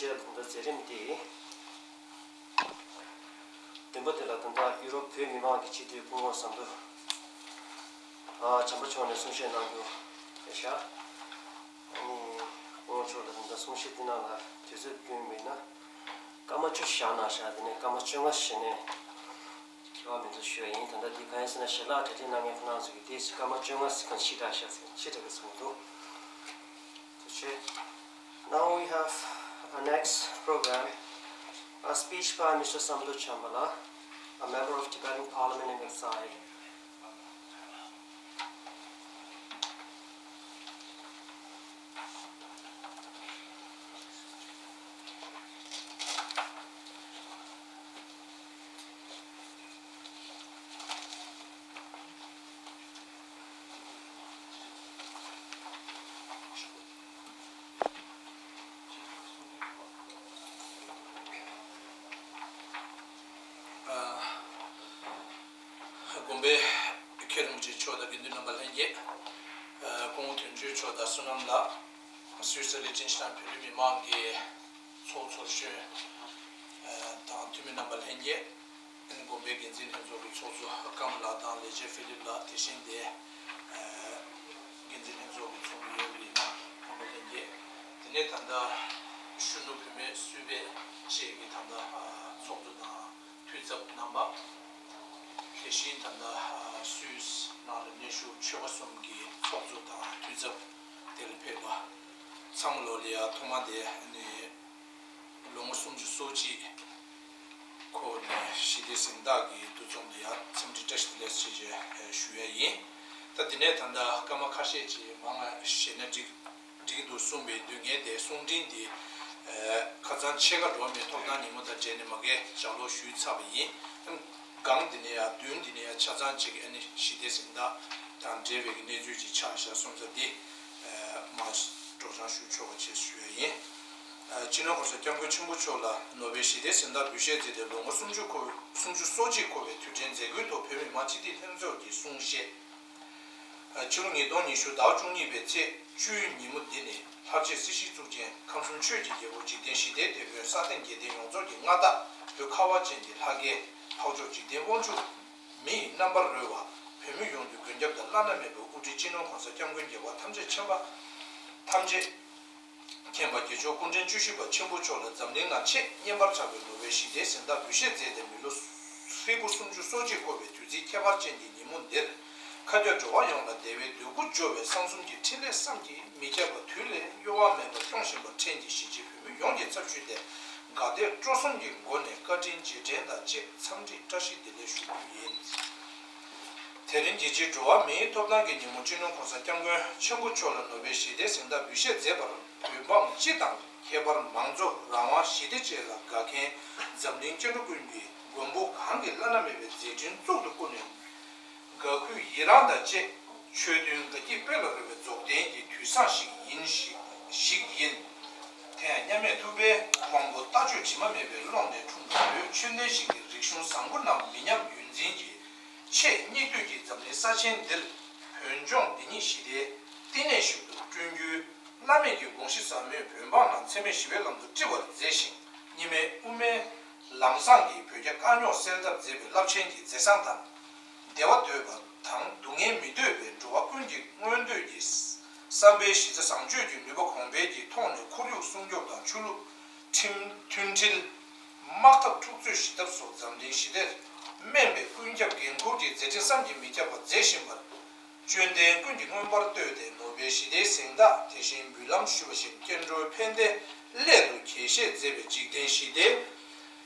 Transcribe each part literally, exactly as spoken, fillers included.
ཆེད་ལ་ད་ལྟ་མཛད་རིམ་འདི། བདུན་པ་དེ་ལ་ད་ལྟ་ཡུ་རོབ་བོད་མི་མང་གི་སྤྱི་འཐུས་སྐུ་ངོ་ཟམ་གདོང་ཨ་བྱམས་པ་མཆོག་ནས་གསུང་བཤད་གནང་རྒྱུ་རེད་ཤག་ཨ་ནི་སྐུ་ངོ་མཆོག་ལ་ད་ལྟ་གསུང་བཤད་འདི་ནང་ལ་དུས་ཚོད་བསྐྱོན་མེད་ན། སྐར་མ་བཅུ་བཞག་གནང་ཤག་དེ་ནས་སྐར་མ་བཅོ་ལྔ་བྱས་ནས། དྲི་བ་མི་འདུག་ཞུ་བ་ཡིན། ད་ལྟ་འདི་གང་ཡིན་ཟེར་ན་ཞལ་ལག་གྲ་སྒྲིག་གནང་མཁན་ཁོ་རང་ཚོ་གིས་དེ་སྐར་མ་བཅོ་ལྔ་ཟེར་མཁན་ཕྱི་དྲགས་ཤག་ཟེར་མཁན་ཕྱི་དྲགས་ཀྱི་ཚོར་འདུག་ཐུགས་རྗེ་ཆེ། Now we have a next program, a speech by Mister Samdo Chambala, a member of Tibetan Parliament in exile. དགོན་པའི་མཁན་རིན་པོ་ཆེ་མཆོག་དང་དགེ་འདུན་རྣམ་པ་ལྷན་རྒྱས། སྐུ་ངོ་དོན་གཅོད་མཆོག་དང་བསོད་ནམས་ལགས། སུད་སི་ལི་ཊེན་ཤི་ཊེན་བོད་རིགས་མི་མང་གི་ཚོགས་གཙོར་བཞུགས་དང་འཐུས་མི་རྣམ་པ་ལྷན་རྒྱས། དགོན་པའི་འགན་འཛིན་ལྷན་ཚོགས་ཀྱི་ཚོགས་གཙོ་ཀམ་ལགས་དང་ལས་བྱེད་ཧྥི་ལིབ་ལགས། དེ་བཞིན་དེ་འགན་འཛིན་ལྷན་ཚོགས་ཀྱི་ཚོགས་མི་ཡོད་པའི་ནང་དགོན་པ་ལྷན་རྒྱས། དེ་ནས་ད་ལྟ་གཞོན་ནུ་བུད་མེད་གསོལ་སྦས་བཅས་ཀྱི་ད་ལྟ་ཚོགས་གཙོ་དང་འཐུས་ཚབ་རྣམ་པ། དེ་བཞིན་ད་ལྟ་སུད་སི་ནང་ལ་གནས་བཞུགས་ཆོལ་ཁ་གསུམ་གྱི་ཚོགས་གཙོ་དང་འཐུས་ཚབ་དེ་ལ་ཕེབས་པ་ཚང་མ་ལོ་ལ་ཡ་ཐོག་མ་དེ་ནི། ལོ་ངོ་སུམ་ཅུ་སོ་གཅིག་འཁོར་བའི་ཞི་བདེའི་གཟེངས་རྟགས་ཀྱི་འདུ་འཛོམས་ལ་ཡང་འཚམས་འདྲི་བཀྲ་ཤིས་བདེ་ལེགས་ཞེས་ཞུ་ཡ་ཡིན། ད་དེ་ནས་ད་ལྟ་སྐར་མ་ཁ་ཤས་ཅིག་མང་བ་བཞེས་ན་འགྲིག་འགྲིག་འདུག་གསུངས་པའི་དུས་ངས་དེ་གསུང་འཕྲིན་འདི་ཁ་སང་ཕྱེད་ཀ་འགྲོ་བ་མིའི་ཐོབ་ཐང་ཉིན་མོ་དང་འབྲེལ་ནས་མ་གིར་ལྗགས་ཀློག་ཞུས་ཚར་བ་ཡིན། སྒང་འདི་ནས་ཡང་མདུན་འདི་ནས་ཡང་ཆ་ཚང་ཅིག་ཨ་ནི་ཞི་བདེའི་གཟེངས་རྟགས་དང་འབྲེལ་བའི་གནས་ཚུལ་ཅིག་ཆགས་ཤག་སོང་ཙང་འདི་མར་སྒྲོག་སྦྱང་ཞུ་ཆོག་པ་བྱེད་ཞུ་ཡ་ཡིན། སྤྱི་ནོར་༸གོང་ས་༸སྐྱབས་མགོན་ཆེན་པོ་མཆོག་ལ་ནོ་བེལ་ཞི་བདེའི་གཟེངས་རྟགས་འབུལ་བཞེས་མཛད་དེ་ལོ་ངོ་སུམ་ཅུ་འཁོར་སུམ་ཅུ་སོ་གཅིག་འཁོར་བའི་དུས་དྲན་མཛད་སྒོའི་ཐོག་བོད་མི་མང་སྤྱི་འཐུས་ལྷན་ཚོགས་ཀྱི་གསུང་བཤད། ཕྱི་ལོ་ཉིས་སྟོང་ཉི་ཤུ་ཟླ་བ་བཅུ་གཉིས་པའི་ཚེས་བཅུའི་ཉིན་མོ་འདི་ནི་ལྷར་བཅས་སྲིད་ཞིའི་གཙུག་རྒྱན་ཁམས་གསུམ་ཆོས་ཀྱི་རྒྱལ་པོ་འཇིག་རྟེན་ཞི་བདེའི་དེད་དཔོན་སྲ་བརྟན་རྒྱལ་བསྟན་ཡོངས་རྫོགས་ཀྱི་མངའ་བདག་བོད་ཁ་བ་ཅན་གྱི་ལྷ་སྐལ་འཕགས་མཆོག་འཇིག་རྟེན་དབང་ཕྱུག་མི་ཡི་རྣམ་པར་རོལ་བ། བོད་མི་ཡོངས་ཀྱི་མགོན་སྐྱབས་དང་བླ་ན་མེད་པའི་དབུ་ཁྲིད་སྤྱི་ནོར་༸གོང་ས་༸སྐྱབས་མགོན་རྒྱལ་བ་ཐམས་ཅད་མཁྱེན་པ། ཐམས་ཅད་མཁྱེན་པ་རྒྱལ་མཆོག་སྐུ་ཕྲེང་བཅུ་བཞི་པ་ཆེན་པོ་མཆོག་ལ་འཛམ་གླིང་ནང་ཆེས་སྙན་པར་གྲགས་པའི་ནོ་བེལ་ཞི་བདེའི་གཟེངས་རྟགས་འབུལ་བཞེས་མཛད་དེ་མི་ལོ་ཧྲིལ་པོ་སུམ་ཅུ་སོ་གཅིག་འཁོར་བའི་དུས་ཚིགས་ཁྱད་པར་ཅན་གྱི་ཉིན་མོ་འདིར། མཁའ་ཁྱབ་འགྲོ་བ་ཡོངས་ལ་བདེ་བའི་འདོད་དགུ་འཇོ་བའི་གསང་གསུམ་གྱི་ཕྲིན་ལས་བསམ་གྱིས་མི་ཁྱབ་པ་དུས་ལས་གཡོ་བ་མེད་པར་སྐྱོང་བཞིན་པ་ཕྲན་གྱིས་གཞིས་བྱེས་བོད་མི་ཡོངས་ཀྱི་ཚབ་ཞུས་ཏེ་དགའ་དད་སྤྲོ་གསུམ་གྱི་སྒོ་ནས་བཀའ་དྲིན་རྗེས་དྲན་དང་བཅས་འཚམས་འདྲི་བཀྲ་ཤིས་བདེ་ལེགས་ཞུ་རྒྱུ་ཡིན། དེ་རིང་རྒྱལ་སྤྱིའི་འགྲོ་བ་མིའི་ཐོབ་ཐང་གི་ཉིན་མོ་སྤྱི་ནོར་༸གོང་ས་༸སྐྱབས་མགོན་ཆེན་པོ་མཆོག་ལ་ནོ་བེལ་ཞི་བདེའི་གཟེངས་རྟགས་འབུལ་བཞེས་མཛད་པར་བོད་འབངས་སྤྱི་དང་ཁྱད་པར་མང་གཙོ་རང་དབང་ཞི་བདེ་བཅས་ལ་དགའ་མཁན་འཛམ་གླིང་སྐྱེ་འགྲོ་ཀུན་གྱི་མགོན་པོ་གང་གི་བླ་ན་མེད་པའི་མཛད་འཕྲིན་གཙུག་ཏུ་བཀུར་ནས། དགའ་གུས་ཡི་རངས་དང་བཅས་ཆོས་མཐུན་དགའ་སྐྱིད་དཔལ་ལ་རོལ་བའི་རྫོགས་ལྡན་གྱི་དུས་བཟང་ཞིག་ཡིན་ཞིག་ཞིག་ཡིན། དེ་ཡང་མཉམ་མེད་ཐུབ་པའི་དབང་པོ་ལྟ་སྤྱོད་དྲི་མ་མེད་པའི་ཀློང་ནས་འཁྲུངས་པའི་བོད་ཆོས་ལྡན་ཞིང་གི་རིག་གཞུང་བཟང་པོ་རྣམས་མི་ཉམས་ཡུན་འཛིན་གྱི་ཆེས་སྙིགས་དུས་ཀྱི་འཛམ་གླིང་ས་ཆེན་འདིར་བོད་ལྗོངས་འདི་ཉིད་ཞི་བདེའི་བསྟི་གནས་ཤིག་ཏུ་བསྐྲུན་རྒྱུའི་བླ་མེད་ཀྱི་དགོངས་གཞི་ཟབ་མོས་བོད་འབངས་རྣམས་འཚེ་མེད་ཞི་བའི་ལམ་དུ་བཀྲི་བར་མཛད་ཞིང་། གཉིས་སྨན་དབུ་མའི་ལམ་བཟང་གིས་བོད་རྒྱ་དཀའ་རྙོག་སེལ་ཐབས་མཛད་པའི་རླབས་ཆེན་གྱི་མཛད་བཟང་དང་། བདེ་བ་འདོད་པ་དང་སྡུག་བསྔལ་མི་འདོད་པའི་འགྲོ་བ་ཀུན་གྱི་མངོན་འདོད་ཀྱི་བསམ་པའི་གཞི་རྩ་བཟང་སྤྱོད་ཀྱི་ནུས་པ་གོང་འཕེལ་གྱི་ཐོག་ནས་ཁོར་ཡུག་སྲུང་སྐྱོབ་དང་ཆོས་ལུགས་ཁྲིམས་མཐུན་སྒྲིལ། དམག་འཐབ་འཁྲུག་རྩོད་ཞི་ཐབས་སོགས་འཛམ་གླིང་ཞི་བདེར་སྨན་པའི་ཀུན་ཁྱབ་འགན་འཁུར་གྱི་མཛད་འཕྲིན་བསམ་གྱིས་མི་ཁྱབ་པ་མཛད་བཞིན་པར། དཔྱོད་ལྡན་ཀུན་གྱིས་མངོན་པར་བསྟོད་དེ་ནོ་བེལ་ཞི་བདེའི་གཟེངས་རྟགས་དེ་བཞིན་འབུལ་ལམ་ཞུས་པ་བཞིན་སྐྱེ་འགྲོའི་ཕན་བདེའི་སླད་དུ་རྒྱས་བཤད་མཛད་པའི་འཇིག་རྟེན་ཞི་བདེའི་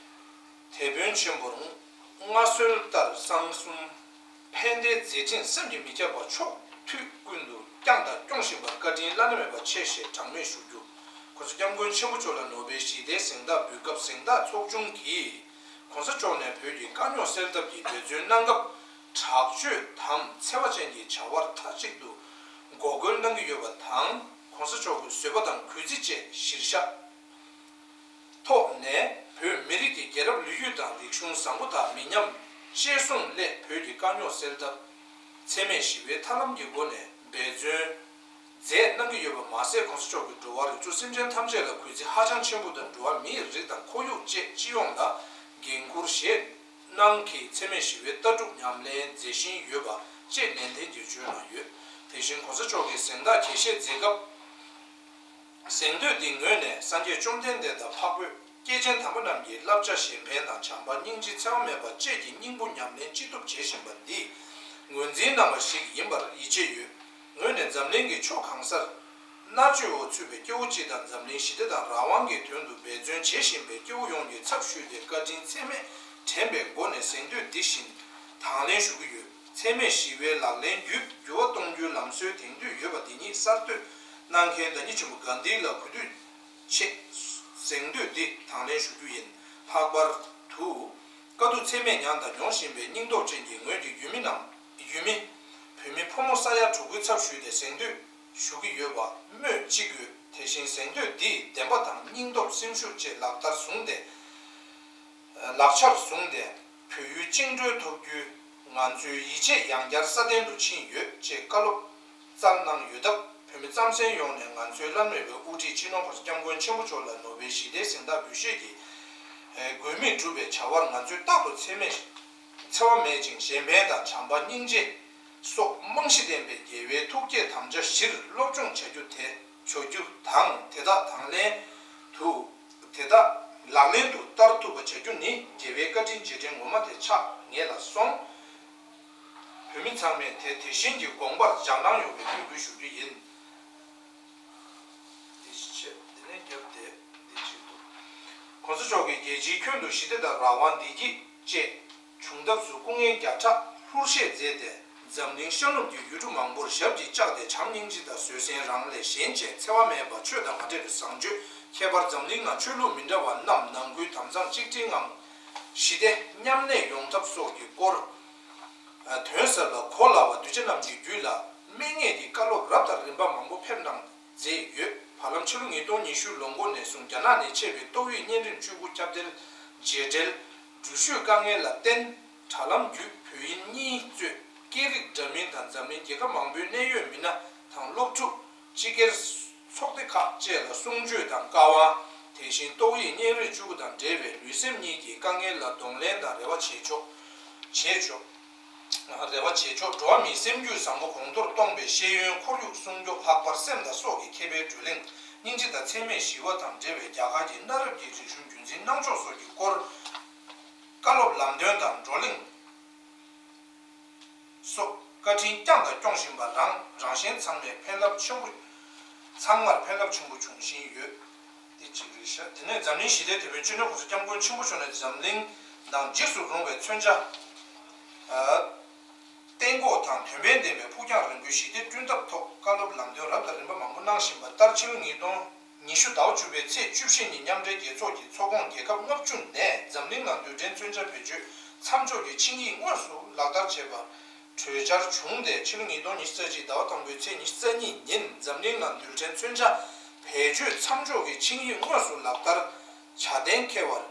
དེད་དཔོན་ཆེན་པོར་མངའ་གསོལ་ལྟར་གསང་གསུམ་ཕན་བདེའི་མཛད་འཕྲིན་བསམ་གྱིས་མི་ཁྱབ་པ་ཕྱོགས་དུས་ཀུན་ཏུ་བསྐྱངས་དང་སྐྱོང་བཞིན་པར་བཀའ་དྲིན་བླ་ན་མེད་པ་ཆེ་ཞེས་གྲངས་མེད་ཞུ་རྒྱུ། ༸གོང་ས་༸སྐྱབས་མགོན་ཆེན་པོ་མཆོག་ལ་ནོ་བེལ་ཞི་བདེའི་གཟེངས་རྟགས་འབུལ་སྐབས་གཟེངས་རྟགས་ཚོགས་ཆུང་གིས་༸གོང་ས་མཆོག་ནས་བོད་ཀྱི་དཀའ་རྙོག་སེལ་ཐབས་ཀྱི་འབད་བརྩོན་གནང་སྐབས་དྲག་སྤྱོད་དམ་འཚེ་བ་ཅན་གྱི་བྱ་བར་མཐའ་གཅིག་ཏུ་འགོག་རྒོལ་གནང་གི་ཡོད་པ་དང་༸གོང་ས་མཆོག་གི་བཟོད་པ་དང་གུས་བརྩི་བཅས་གཞིར་བཞག་ཐོག་ནས་བོད་མི་རིགས་ཀྱི་རྒྱལ་རབས་ལོ་རྒྱུས་དང་རིག་གཞུང་བཟང་པོ་དག་མི་ཉམས་གཅེས་སྲུང་སླད་བོད་ཀྱི་དཀའ་རྙོག་སེལ་ཐབས་འཚེ་མེད་ཞི་བའི་ཐབས་ལམ་གྱི་སྒོ་ནས་འབད་བརྩོན་ མཛད་གནང་གི་ཡོད་པ་མ་ཟད། གོང་ས་མཆོག་གིས་འགྲོ་བ་རིགས་དྲུག་སེམས་ཅན་ཐམས་ཅད་ལ་གུས་བརྩི་ཧ་ཅང་ཆེན་པོ་དང་། འགྲོ་བ་མིའི་རིགས་དང་ཁོར་ཡུག་བཅས་སྤྱི་ཡོངས་ལ་འགན་འཁུར་བཞེས་གནང་གིས་འཚེ་མེད་ཞི་བའི་ལྟ་གྲུབ་ཉམས་ལེན་མཛད་བཞིན་ཡོད་པ་བཅས་ནན་ཏན་གྱིས་བརྗོད་གནང་ཡོད། དེ་བཞིན་གོང་ས་མཆོག་གིས་གཟེངས་རྟགས་དགྱེས་བཞེས་མཛད་སྐབས། གཟེངས་བསྟོད་འདི་ངོས་ནས་སངས་རྒྱས་བཅོམ་ལྡན་འདས་དང་འཕགས་བོད་སྐྱེས་ཆེན་དམ་པ་རྣམས་ཀྱི་བསླབ་བྱ་གཞན་ཕན་དང་། བྱམས་པ་སྙིང་རྗེ་འཚེ་བ་མེད་པ་བཅས་ཀྱི་སྙིང་པོ་ཉམས་ལེན་ཅི་ཐུབ་བྱེད་བཞིན་པ་འདིས་ངོས་འཛིན་གནང་བ་ཞིག་ཡིན་པར་ཡིད་ཆེས་ཡོད། ངོས་ནས་འཛམ་གླིང་གི་ཕྱོགས་གང་སར་མནར་གཅོད་འོག་ཚུད་པའི་སྐྱེ་བོ་སྤྱི་དང་། འཛམ་གླིང་ཞི་བདེ་དང་རང་དབང་གི་དོན་དུ་འབད་བརྩོན་བྱེད་བཞིན་པའི་སྐྱེ་བོ་ཡོངས་ཀྱི་ཚབ་ཞུས་ཏེ། བཀའ་དྲིན་ཚད་མེད་དྲན་པའི་སྒོ་ནས་གཟེངས་བསྟོད་འདི་བཞིན་དང་ལེན་ཞུ་གི་ཡོད། འཚེ་མེད་ཞི་བའི་ལག་ལེན་བརྒྱུད་འགྱུར་བ་གཏོང་རྒྱུའི་ལམ་སྲོལ་དེང་དུས་ཡོད་པ་འདི་ཉིད་གསར་གཏོད་གནང་མཁན་བདག་ཉིད་ཆེན་པོ་གྷན་དྷི་ལ་གུས་འདུད་ཆེད་གཟེངས་བསྟོད་འདི་དང་ལེན་ཞུ་རྒྱུ་ཡིན། ལྷག་པར་དུ། དཀའ་སྡུག་ཚད་མེད་མྱངས་དང་མྱོང་བཞིན་པའི་སྙིང་སྟོབས་ཅན་གྱི་ངོས་ཀྱི་ཡུལ་མི་རྣམས། ཡུལ་མི། བོད་མི་ཕོ་མོ་ས་ཡ་དྲུག་ཅུའི་ཚབ་ཞུས་ཏེ་གཟེངས་བསྟོད་ཞུ་གི་ཡོད་པ་སྨོས་ཅི་དགོས། དེ་བཞིན་གཟེངས་བསྟོད་འདིས་བདེན་པ་དང་སྙིང་སྟོབས་སེམས་ཤུགས་བཅས་ལག་བསྟར་བཟུང་སྟེ། ལག་ཆར་བཟུང་སྟེ། བོད་ཡུལ་བཅིངས་འགྲོལ་ཐོབ་རྒྱུའི་ང་ཚོའི་ཡིད་ཆེས་ཡང་བསྐྱར་སྲ་བརྟན་དུ་ཕྱིན་ཡོད་ཅེས་བཀའ་སློབ་སྩལ་གནང་ཡོད་སྟབས། བོད་མི་རྩམ་ཟན་ཡོངས་ནས་ང་ཚོའི་བླ་ན་མེད་པའི་དབུ་ཁྲིད་སྤྱི་ནོར་༸གོང་ས་༸སྐྱབས་མགོན་ཆེན་པོ་མཆོག་ལ་ནོ་བེལ་ཞི་བདེའི་གཟེངས་རྟགས་འབུལ་བཞེས་ཀྱི་དགོས་དམིགས་འགྲུབ་པའི་བྱ་བར་ང་ཚོས་རྟག་ཏུ་འཚེ་མེད། འཚེ་བ་མེད་ཅིང་གཞན་ཕན་དང་། བྱམས་པ་སྙིང་རྗེ་སོགས་རྨང་གཞི་ལྡན་པའི་རྒྱལ་བའི་ཐུགས་བསྐྱེད་དམ་བཅའ་གཞིར་སློབ་སྦྱོང་བྱ་རྒྱུ་དེ་བྱ་རྒྱུ་དང་། དེ་དག་དང་ལེན་དུ། དེ་དག་ལག་ལེན་དུ་བསྟར་ཐུབ་པ་བྱ་རྒྱུ་ནི་རྒྱལ་བའི་བཀའ་དྲིན་རྗེས་དྲན་ངོ་མ་དེ་ཆགས་ངེས་ལ་སོང་། བོད་མི་ཚང་མས་དེ་དེ་བཞིན་གྱི་དགོངས་པར་རྒྱང་རིང་ཡོང་བའི་འབོད་སྐུལ་ཞུ་རྒྱུ་ཡིན། དེ་ཕྱིར་དེ་ནས་རྒྱབ་དེ་འདི་གཅིག་ཏུ། གོང་ས་མཆོག་གིས་རྒྱལ་སྤྱིའི་ཁྱོན་དུ་ཞི་བདེ་དང་རང་དབང་བདེ་སྐྱིད་བཅས་བྱུང་ཐབས་སུ་སྐུ་ངལ་བརྒྱ་ཕྲག་ལྷུར་བཞེས་མཛད་དེ། འཛམ་གླིང་ཤར་ནུབ་ཀྱི་ཡུལ་གྲུ་མང་པོར་ཞབས་ཀྱིས་བཅགས་ཏེ། བྱམས་སྙིང་རྗེ་དང་བཟོད་བསྲན་རང་ལས་གཞན་གཅེས། འཚེ་བ་མེད་པ། ཆོས་དང་མ་འདྲེས་པའི་བཟང་སྤྱོད། ཁྱད་པར་འཛམ་གླིང་ནང་ཆོས་ལུགས་མི་འདྲ་བ་རྣམས་ནང་ཁུལ་དམ་གཙང་གཅིག་སྒྲིལ་ངང་ཞི་བདེ་མཉམ་གནས་ཡོང་ཐབས་སོགས་ཀྱི་སྐོར་དོན་ཟབ་ལ་གོ་སླ་བ་གདུལ་བྱ་རྣམས་ཀྱི་རྒྱུད་ལ་སྨིན་ངེས་ཀྱི་བཀའ་སློབ་རབ་དང་རིམ་པ་མང་པོ་ཕེབས་གནང་མཛད་ཡོད། བར་ལམ་ཕྱི་ལོ་ཉིས་སྟོང་ཉི་ཤུ་ལོ་མགོ་ནས་བཟུང་རྒྱ་ནག་ནས་མཆེད་པའི་ཏོག་དབྱིབས་གཉན་རིམས་བཅུ་དགུ་ཁྱབ་གདལ་རྗེས་འབྲེལ་འགྲུལ་བཞུད་དཀའ་ངལ་ལ་བརྟེན། དྲ་ལམ་བརྒྱུད་བོད་དབྱིན་གཉིས་གཙོས་སྐད་རིགས་འདྲ་མིན་དང་འཛམ་གླིང་རྒྱལ་ཁབ་མང་པོའི་གནད་ཡོད་མི་སྣ་དང་སློབ་ཕྲུག་སྤྱི་སྒེར་ཚོགས་སྡེ་ཁག་བཅས་ལ་གསུང་ཆོས་དང་བཀའ་དབང་། དེ་བཞིན་ཏོག་དབྱིབས་གཉན་རིམས་བཅུ་དགུ་དང་འབྲེལ་བའི་ལུས་སེམས་གཉིས་ཀྱི་དཀའ་ངལ་ལ་གདོང་ལེན་དང་རེ་བ་བྱེད་ཆོག་བྱེད་ཆོག་རེ་བ་བྱེད་ཆོག་འགྲོ་བ་མིའི་སེམས་རྒྱུད་བཟང་པོ་གོང་མཐོར་གཏོང་བའི་ཤེས་ཡོན་ཁོར་ཡུག་སྲུང་སྐྱོབ། ལྷག་པར་སེམས་དང་སྲོག་གི་ཁེ་ཕན་བགྲོ་གླེང་། སྙིང་རྗེ་དང་འཚེ་མེད་ཞི་བ་དང་འབྲེལ་བའི་རྒྱ་གར་གྱི་གནའ་རབས་ཀྱི་རིག་གཞུང་རྒྱུན་འཛིན་གནང་ཕྱོགས་སོགས་ཀྱི་སྐོར། བཀའ་སློབ་ལམ་སྟོན་དང་བགྲོ་གླེང་སོགས་བཀའ་དྲིན་བསྐྱངས་དང་སྐྱོང་བཞིན་པ་རང་རང་གཞན་ཚང་མས་ཕན་རླབས་ཆེན་པོ། ཚང་མར་ཕན་རླབས་ཆེན་པོ་འབྱུང་བཞིན་ཡོད། དེ་གཅིག་རེད་ཤག་དེ་ནས་འཛམ་གླིང་ཞི་བདེའི་དེད་དཔོན་སྤྱི་ནོར་༸གོང་ས་༸སྐྱབས་མགོན་ཆེན་པོ་མཆོག་ནས་འཛམ་གླིང་ནང་འཇིགས་སུ་རུང་བའི་མཚོན་ཆ་གཏན་འགོག་དང་དོན་ཕན་ལྡན་པའི་ཕུགས་རྒྱང་རིང་པོའི་ཞི་བདེ་བསྐྲུན་ཐབས་ཐོག་བཀའ་སློབ་ལམ་སྟོན་རབ་དང་རིམ་པ་མང་པོ་གནང་བཞིན་པ་ལྟར། ཕྱི་ལོ་ཉིས་སྟོང་ཉི་ཤུ་ཟླ་བ་བཅུ་པའི་ཚེས་བཅུ་བཞི་ཉིན་མཉམ་འབྲེལ་རྒྱལ་ཚོགས་ཀྱི་ཚོགས་ཁོངས་རྒྱལ་ཁབ་ལྔ་བཅུ་ནས་འཛམ་གླིང་ནང་རྡུལ་ཕྲན་མཚོན་ཆ་བེད་སྤྱོད་མཚམས་འཇོག་གི་ཆིངས་ཡིག་དངོས་སུ་ལག་བསྟར་བྱས་པར་གྲོས་འཆར་བྱུང་སྟེ། ཕྱི་ལོ་ཉིས་སྟོང་ཉི་ཤུ་རྩ་གཅིག་ཟླ་བ་དང་པོའི་ཚེས་ཉི་ཤུ་རྩ་གཉིས་ཉིན་འཛམ་གླིང་ནང་རྡུལ་ཕྲན་མཚོན་ཆ་བེད་སྤྱོད་མཚམས་འཇོག་གི་ཆིངས་ཡིག་དངོས་སུ་ལག་བསྟར་བྱ་གཏན་འཁེལ་བར།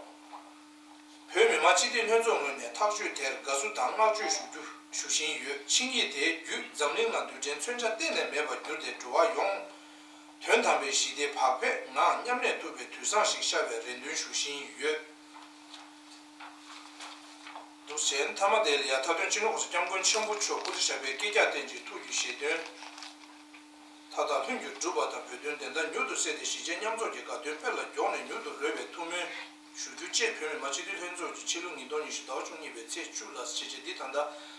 བོད་མི་མང་སྤྱི་འཐུས་ལྷན་ཚོགས་ངོས་ནས་ཐག་གཅོད་དེར་དགའ་བསུ་དང་བསྔགས་བརྗོད་ཞུ་རྒྱུ་ཞུ་བཞིན་ཡོད། ཆིངས་ཡིག་དེའི་བརྒྱུད་འཛམ་གླིང་ནང་རྡུལ་ཕྲན་མཚོན་ཆ་གཏན་ནས་མེད་པར་གྱུར་ཏེ། འགྲོ་བ་ཡོངས་དོན་དམ་པའི་ཞི་བདེ་བག་ཕེབས་ངང་མཉམ་གནས་ཐུབ་པའི་དུས་བཟང་ཞིག་ཤར་བའི་རེ་འདུན་ཞུ་བཞིན་ཡོད། འདུག་ཟེར། མཐའ་མ་དེ་ལ་ཡ་མཐའ་དོན་སྤྱི་ནོར་༸གོང་ས་༸སྐྱབས་མགོན་ཆེན་པོ་མཆོག་སྐུ་ཚེ་ཞབས་པད་བསྐལ་བརྒྱར་བརྟན་ཅིང་། ཐུགས་ཀྱི་བཞེད་དོན་མཐའ་དག་ལྷུན་གྱིས་གྲུབ་པ་དང་། བོད་དོན་བདེན་མཐའ་མྱུར་དུ་གསལ་ཏེ། གཞིས་བྱེས་མཉམ་འཛོམས་ཀྱི་དགའ་སྟོན་དཔལ་ལ་རྒྱོགས་ནས་མྱུར་དུ་རོལ་བའི་ཐུགས་སྨོན་ཞུ་རྒྱུ་བཅས་བོད་མི་མང་སྤྱི་འཐུས་ལྷན་ཚོགས་ཀྱི་ཕྱི་ལོ་ཉིས་སྟོང་ཉི་ཤུ་ཟླ་བ་བཅུ་གཉིས་པའི་ཚེས་བཅུ་ལ་བྱས་རྗེས་འདི་ད་ལྟ་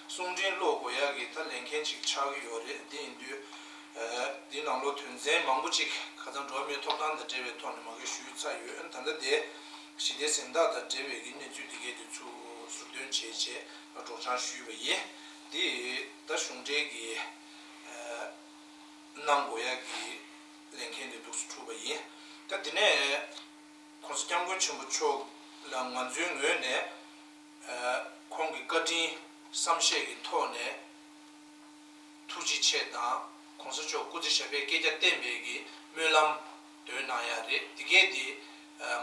གསུང་འཕྲིན་ཀློག་དགོས་ཡག་གི་ད་ལས་འགན་ཅིག་ཆགས་ཀྱི་ཡོད་རེད། འདི་ཡིན་དུས་འདི་ནང་ལོགས་དོན་ཚན་མང་པོ་ཅིག་ཁ་སང་འགྲོ་བ་མིའི་ཐོབ་ཐང་དང་འབྲེལ་བའི་ཐོག་ནས་མ་གི་ཞུས་ཚར་ཡོད། ད་ལྟ་དེ་ཞི་བདེའི་གཟེངས་རྟགས་དང་འབྲེལ་བའི་གི་གནས་ཚུལ་འདི་གའི་དེ་ཚུར་ཟུར་འདོན་བྱས་རྗེས་སྒྲོག་སྦྱང་ཞུས་པ་ཡིན། འདི་ད་གཞུང་འབྲེལ་གྱི་གནང་དགོས་ཡག་གི་ལས་འགན་དེ་འདུག་སེ་གྲུབ་པ་ཡིན། ད་དེ་ནས་༸གོང་ས་༸སྐྱབས་མགོན་ཆེན་པོ་མཆོག་ལ་ང་ཚོའི་ངོས་ནས་ཁོང་གི་བཀའ་དྲིན་བསམ་ཤེས་ཀྱི་ཐོག་ནས་ཐུགས་རྗེ་ཆེ་དང་། ༸གོང་ས་མཆོག་སྐུ་ཚེ་ཞབས་པད་བསྐལ་བརྒྱར་བརྟན་པའི་གི་སྨོན་ལམ་འདོན་གནང་ཡག་རེད། དེ་གས་དེ་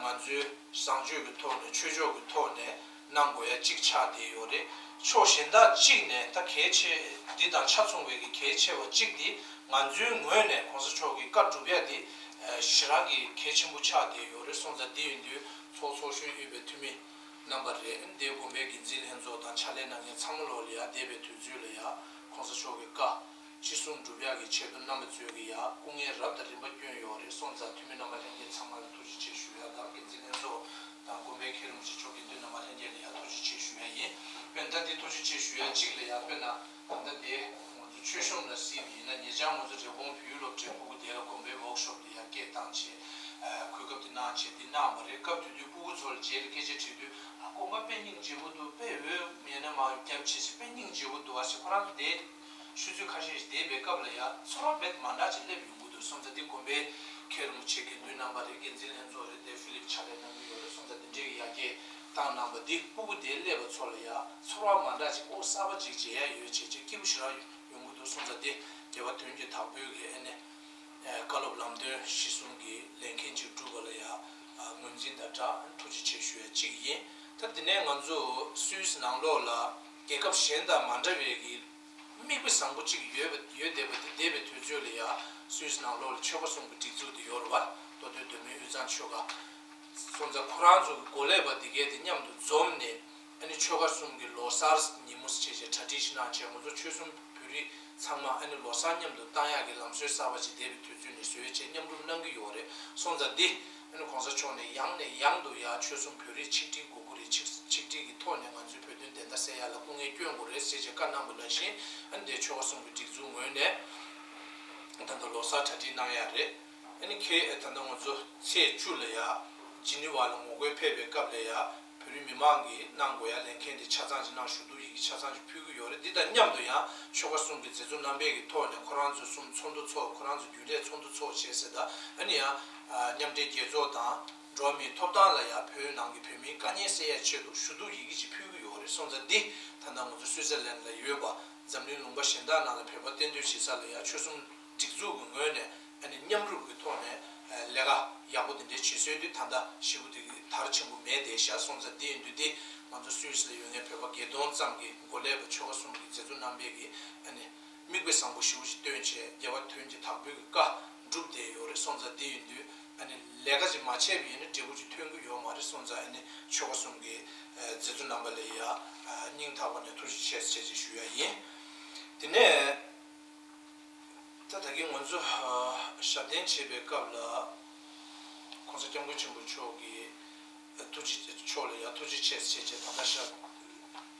ང་ཚོའི་བཟང་སྤྱོད་ཀྱི་ཐོག་ནས་ཆོས་ཕྱོགས་ཀྱི་ཐོག་ནས་ གནང་དགོས་ཡ་གཅིག་ཆགས་བསྡད་ཡོད་རེད། ཕྱོགས་གཞན་དག་གཅིག་ནས་ད་གལ་ཆེ་འདི་དང་ཆ་མཚུངས་པའི་གི་གལ་ཆེ་བ་གཅིག་འདི་ང་ཚོའི་ངོས་ནས་གོང་ས་མཆོག་གི་བཀའ་སྒྲུབ་ཡ་འདི་ཞེ་དྲག་གི་གལ་ཆེན་པོ་ཆགས་བསྡད་ཡོད་རེད། སོང་ཙང་འདི་ཡིན་དུས་ཚོགས་ཚོགས་གཞོན་དབུས་པའི་འཐུས་མི་རྣམ་པ་རེད། འདིའི་དགོན་པའི་འགན་འཛིན་ལྷན་ཚོགས་དང་ཕྱག་ལས་གནང་མཁན་ཚང་མ་ལོག་ལ་ཡ་འདས་པའི་དུས་ཚོད་ལ་ཡ་གོང་ས་མཆོག་གི་བཀའ་ཅི་གསུང་སྒྲུབ་ཡག་གི་ཆེད་དུ་རྣམ་པ་ཚོས་ཀྱི་ཡ་སྐུ་ངལ་རབ་དང་རིམ་པ་བསྐྱོན་ཡོད་རེད། སོང་ཙང་འཐུས་མི་རྣམ་པ་ལྷན་རྒྱས་ཚང་མ་ལ་ཐུགས་རྗེ་ཆེ་ཞུ་ཡ་དང་། འགན་འཛིན་ལྷན་ཚོགས་དང་དགོན་པའི་མཁན་རིན་པོ་ཆེ་མཆོག་དགེ་འདུན་རྣམ་པ་ལྷན་རྒྱས་ལ་ཡ་ཐུགས་རྗེ་ཆེ་ཞུ་ཡ་ཡིན། དཔེར་ན་ད་འདི་ཐུགས་རྗེ་ཆེ་ཞུ་ཡ་གཅིག་ལ་ཡ་དཔེར་ན་ད་ལྟ་དེ་ང་ཚོ་མཆོད་གཤོམ་ལ་གཟིགས་པ་ཡིན་ན་ཉེ་ཆར་ང་ཚོ་རི་བོང་བོད་ཡིག་སློབ་གྲྭའི་ཕྲུ་གུ་དེ་ལ་དགོན་པའི་ཝོག་ཤོབ་ལ་ཡ་སྐད་བཏང་བྱས་གོ་སྐབས་དེ་གནང་བྱས་འདི་གནང་བ་རེད། སྐབས་དེ་དུས་ཕྲུ་གུ་ཚོ་ལ་རྗེས་ལ་སྐད་ཆ་དྲིས་དུས་ཨ་དགོན་པ་དཔེ་སྙིང་རྗེ་པོ་འདུག་དཔེ་འོས་ཡན་ན་མ་རྒྱབ་བྱས་བྱས་དཔེ་སྙིང་རྗེ་པོ་འདུག་ཨ་ཞེས་ཁོ་རང་ཚོ་དེ། ཆུ་ཚོད་ཁ་ཤས་ཤིག་བསྡད་པའི་སྐབས་ལ་ཡ་ཚོར་བ་རྦད་མ་འདྲ་ཅིག་སླེབས་ཡོང་གི་འདུག་སོང་ཙང་འདི་དགོན་པའི་མཁན་རིན་པོ་ཆེ་དགེ་འདུན་རྣམ་པ་རེད། འགན་འཛིན་ལྷན་ཚོགས་རེད། དེ་ཕི་ལིབ་ཕྱག་ལས་གནང་གི་ཡོད་རེད། སོང་ཙང་འདི་འདྲའི་ཡར་རྒྱས་བཏང་གནང་བ་འདི་ཕྲུ་གུ་དེ་སླེབས་པ་ཚོ་ལ་ཡ་ཚོར་བ་མ་འདྲ་ཅིག་ཨོ་གསར་པ་ཅིག་མཇལ་ཡ་ཡོད་བྱས་བྱས་སྐྱིད་པོ་ཞེ་དྲག་ཡོང་གི་འདུག་སོང་ཙང་འདི་རྒྱལ་བ་དོན་གྱི་བདག་པོའི་གི་ཨ་ནི་བཀའ་སློབ་ལམ་སྟོན་གཞི་བཟུང་གི་ལས་འགན་ཅིག་བསྒྲུབས་པ་ལ་ཡ་ངོས་འཛིན་དང་སྦྲགས་ཐུགས་རྗེ་ཆེ་ཞུ་ཡ་གཅིག་ཡིན། ད་འདི་ནས་ང་ཚོ་སུད་སི་ནང་ལོགས་ལ་རྒྱལ་ཁབ་གཞན་དང་མ་འདྲ་བའི་གི་མིག་དཔེ་བཟང་པོ་གཅིག་ཡོད་པ་ཡོད་བསྡད་པ་འདི་འདས་པའི་དུས་ཚོད་ལ་ཡ་སུད་སི་ནང་ལོགས་ལ་ཆོལ་ཁ་གསུམ་གྱི་སྒྲིག་འཛུགས་འདི་ཡོད་རེད་བ། མདོ་སྟོད་མདོ་སྨད་དབུས་གཙང་ཆོལ་ཁ། སོང་ཙང་ཁོ་རང་ཚོ་གི་འགོ་ལས་པ་འདི་གས་དེ་མཉམ་དུ་འཛོམས་ནས་ཨ་ནི་ཆོལ་ཁ་གསུམ་གྱི་ལོ་གསར་ཉིན་མོ་བྱས་བྱས་གྲ་སྒྲིག་ཞིག་གནང་བྱས་ང་ཚོ་ཆོལ་གསུམ་བོད་རིགས་ཚང་མ་ཨ་ནི་ལོ་གསར་མཉམ་དུ་བཏང་ཡག་གི་ལམ་སྲོལ་གསར་པ་ཅིག་འདས་པའི་དུས་ཚོད་ནས་བཟོས་བྱས་མཉམ་རུབ་གནང་གི་ཡོད་རེད། སོང་ཙང་འདི་ཨ་ནི་གོང་ས་མཆོག་ནས་ཡང་ནས་ཡང་དུ་ཡ་ཆོལ་གསུམ་བོད་རིགས་ཆིག་སྒྲིལ་དགོས་ཀྱི་རེད། ཆིག་ཆིག་སྒྲིལ་གྱི་ཐོག་ནས་ང་ཚོའི་བོད་དོན་བདེན་མཐའ་གསལ་ཡག་ལ་སྐུ་ངལ་བསྐྱོན་དགོས་རེད་ཟེར་བྱས་བཀའ་གནང་བ་ནང་བཞིན་ཨ་ནི་འདི་ཆོལ་ཁ་གསུམ་གྱི་སྒྲིག་འཛུགས་ངོས་ནས་ད་ལྟ་ལོ་གསར་གྲ་སྒྲིག་གནང་ཡག་རེད། ཨ་ནི་ཁྱེད་ད་ལྟ་ང་ཚོ་ཚེས་བཅུ་ལ་ཡ་ཇི་ནི་ཝ་ལ་ངོ་རྒོལ་ཕེབས་པའི་སྐབས་ལ་ཡ་བོད་རིགས་མི་མང་གིས་གནང་དགོས་ཡ་ལས་འགན་དེ་ཆ་ཚང་ཅིག་གནང་། ཞུ་གཏུག་ཡི་གེ་ཆ་ཚང་ཅིག་ཕུལ་གྱི་ཡོད་རེད། འདི་དང་མཉམ་དུ་ཡང་ཆོལ་ཁ་གསུམ་གྱི་མཛད་གཙོ་རྣམ་པའི་གི་ཐོག་ནས་ཁོ་རང་ཚོ་གསུམ་ཚོགས་འདུ་ཚོགས། ཁོ་རང་ཚོ་རྒྱུན་ལས་ཚོགས་འདུ་ཚོགས་བྱས་ཟེར། ད་ཨ་ནི་ཡང་མཉམ་འབྲེལ་རྒྱལ་ཚོགས་དང་འགྲོ་བ་མིའི་ཐོབ་ཐང་ལ་ཡ་བོད་ནང་གི་བོད་མིའི་དཀའ་ངལ་སེལ་ཡ་ཆེད་དུ་ཞུ་གཏུག་ཡི་གེ་ཅིག་ཕུལ་གྱི་ཡོད་རེད། སོང་ཙང་འདི་ད་ལྟ་ང་ཚོ་སུད་སི་ལན་ལ་ཡོད་པ་འཛམ་གླིང་ལུང་པ་གཞན་དག་ནང་ལ་བོད་པ་གཏན་སྡོད་བྱེད་ས་ལ་ཡ་ཆོལ་གསུམ་སྒྲིག་འཛུགས་ཀྱི་ངོས་ནས་ཨ་ནི་མཉམ་རུབ་ཀྱི་ཐོག་ནས་ལས་ཀ་ཡག་པོ་འདི་འདྲའི་བྱེད་སྲོལ་འདི་ད་ལྟ་ཞེ་པོ་དེ་གི་དར་ཆེན་པོ་མེད་བསྡད་ཤག་སོང་ཙང་འདི་ཡིན་དུས་འདི་ང་ཚོ་སུད་སི་ལ་ཡོད་མཁན་བོད་པ་བརྒྱད་སྟོང་ཙམ་གྱི་འགོ་ལས་པ་ཆོལ་ཁ་གསུམ་གྱི་མཛད་གཙོ་རྣམ་པས་ཀྱི་ཨ་ནི་མིག་དཔེ་བཟང་པོ་ཞེ་པོ་ཞིག་སྟོན་བྱས་རྒྱལ་བ་དོན་གྱི་བདག་པོའི་གི་བཀའ་བསྒྲུབས་བསྡད་ཡོད་རེད། སོང་ཙང་འདི་ཡིན་དུས་ཨ་ནི་ལས་ཀ་ཅིག་མ་བྱས་པ་ཡིན་ན་འབྲས་བུ་ཅིག་ཐོན་གྱི་ཡོད་མ་རེད། སོང་ཙང་ཨ་ནི་ཆོལ་ཁ་གསུམ་གྱི་མཛད་གཙོ་རྣམ་པ་ལ་ཡ་སྙིང་ཐག་པ་ནས་ཐུགས་རྗེ་ཆེ་ཟེར་ཅིག་ཞུ་ཡ་ཡིན། དེ་ནས། ད་ད་གིན་ང་ཚོ་ཨ་ཞབས་བརྟན་བྱེད་པའི་སྐབས་ལ་༸གོང་ས་༸སྐྱབས་མགོན་ཆེན་པོ་མཆོག་གི་ཐུགས་རྗེ་མཆོག་ལ་ཡ་ཐུགས་རྗེ་ཆེ་ཟེར་བྱས་ད་ལྟ་ཞབས་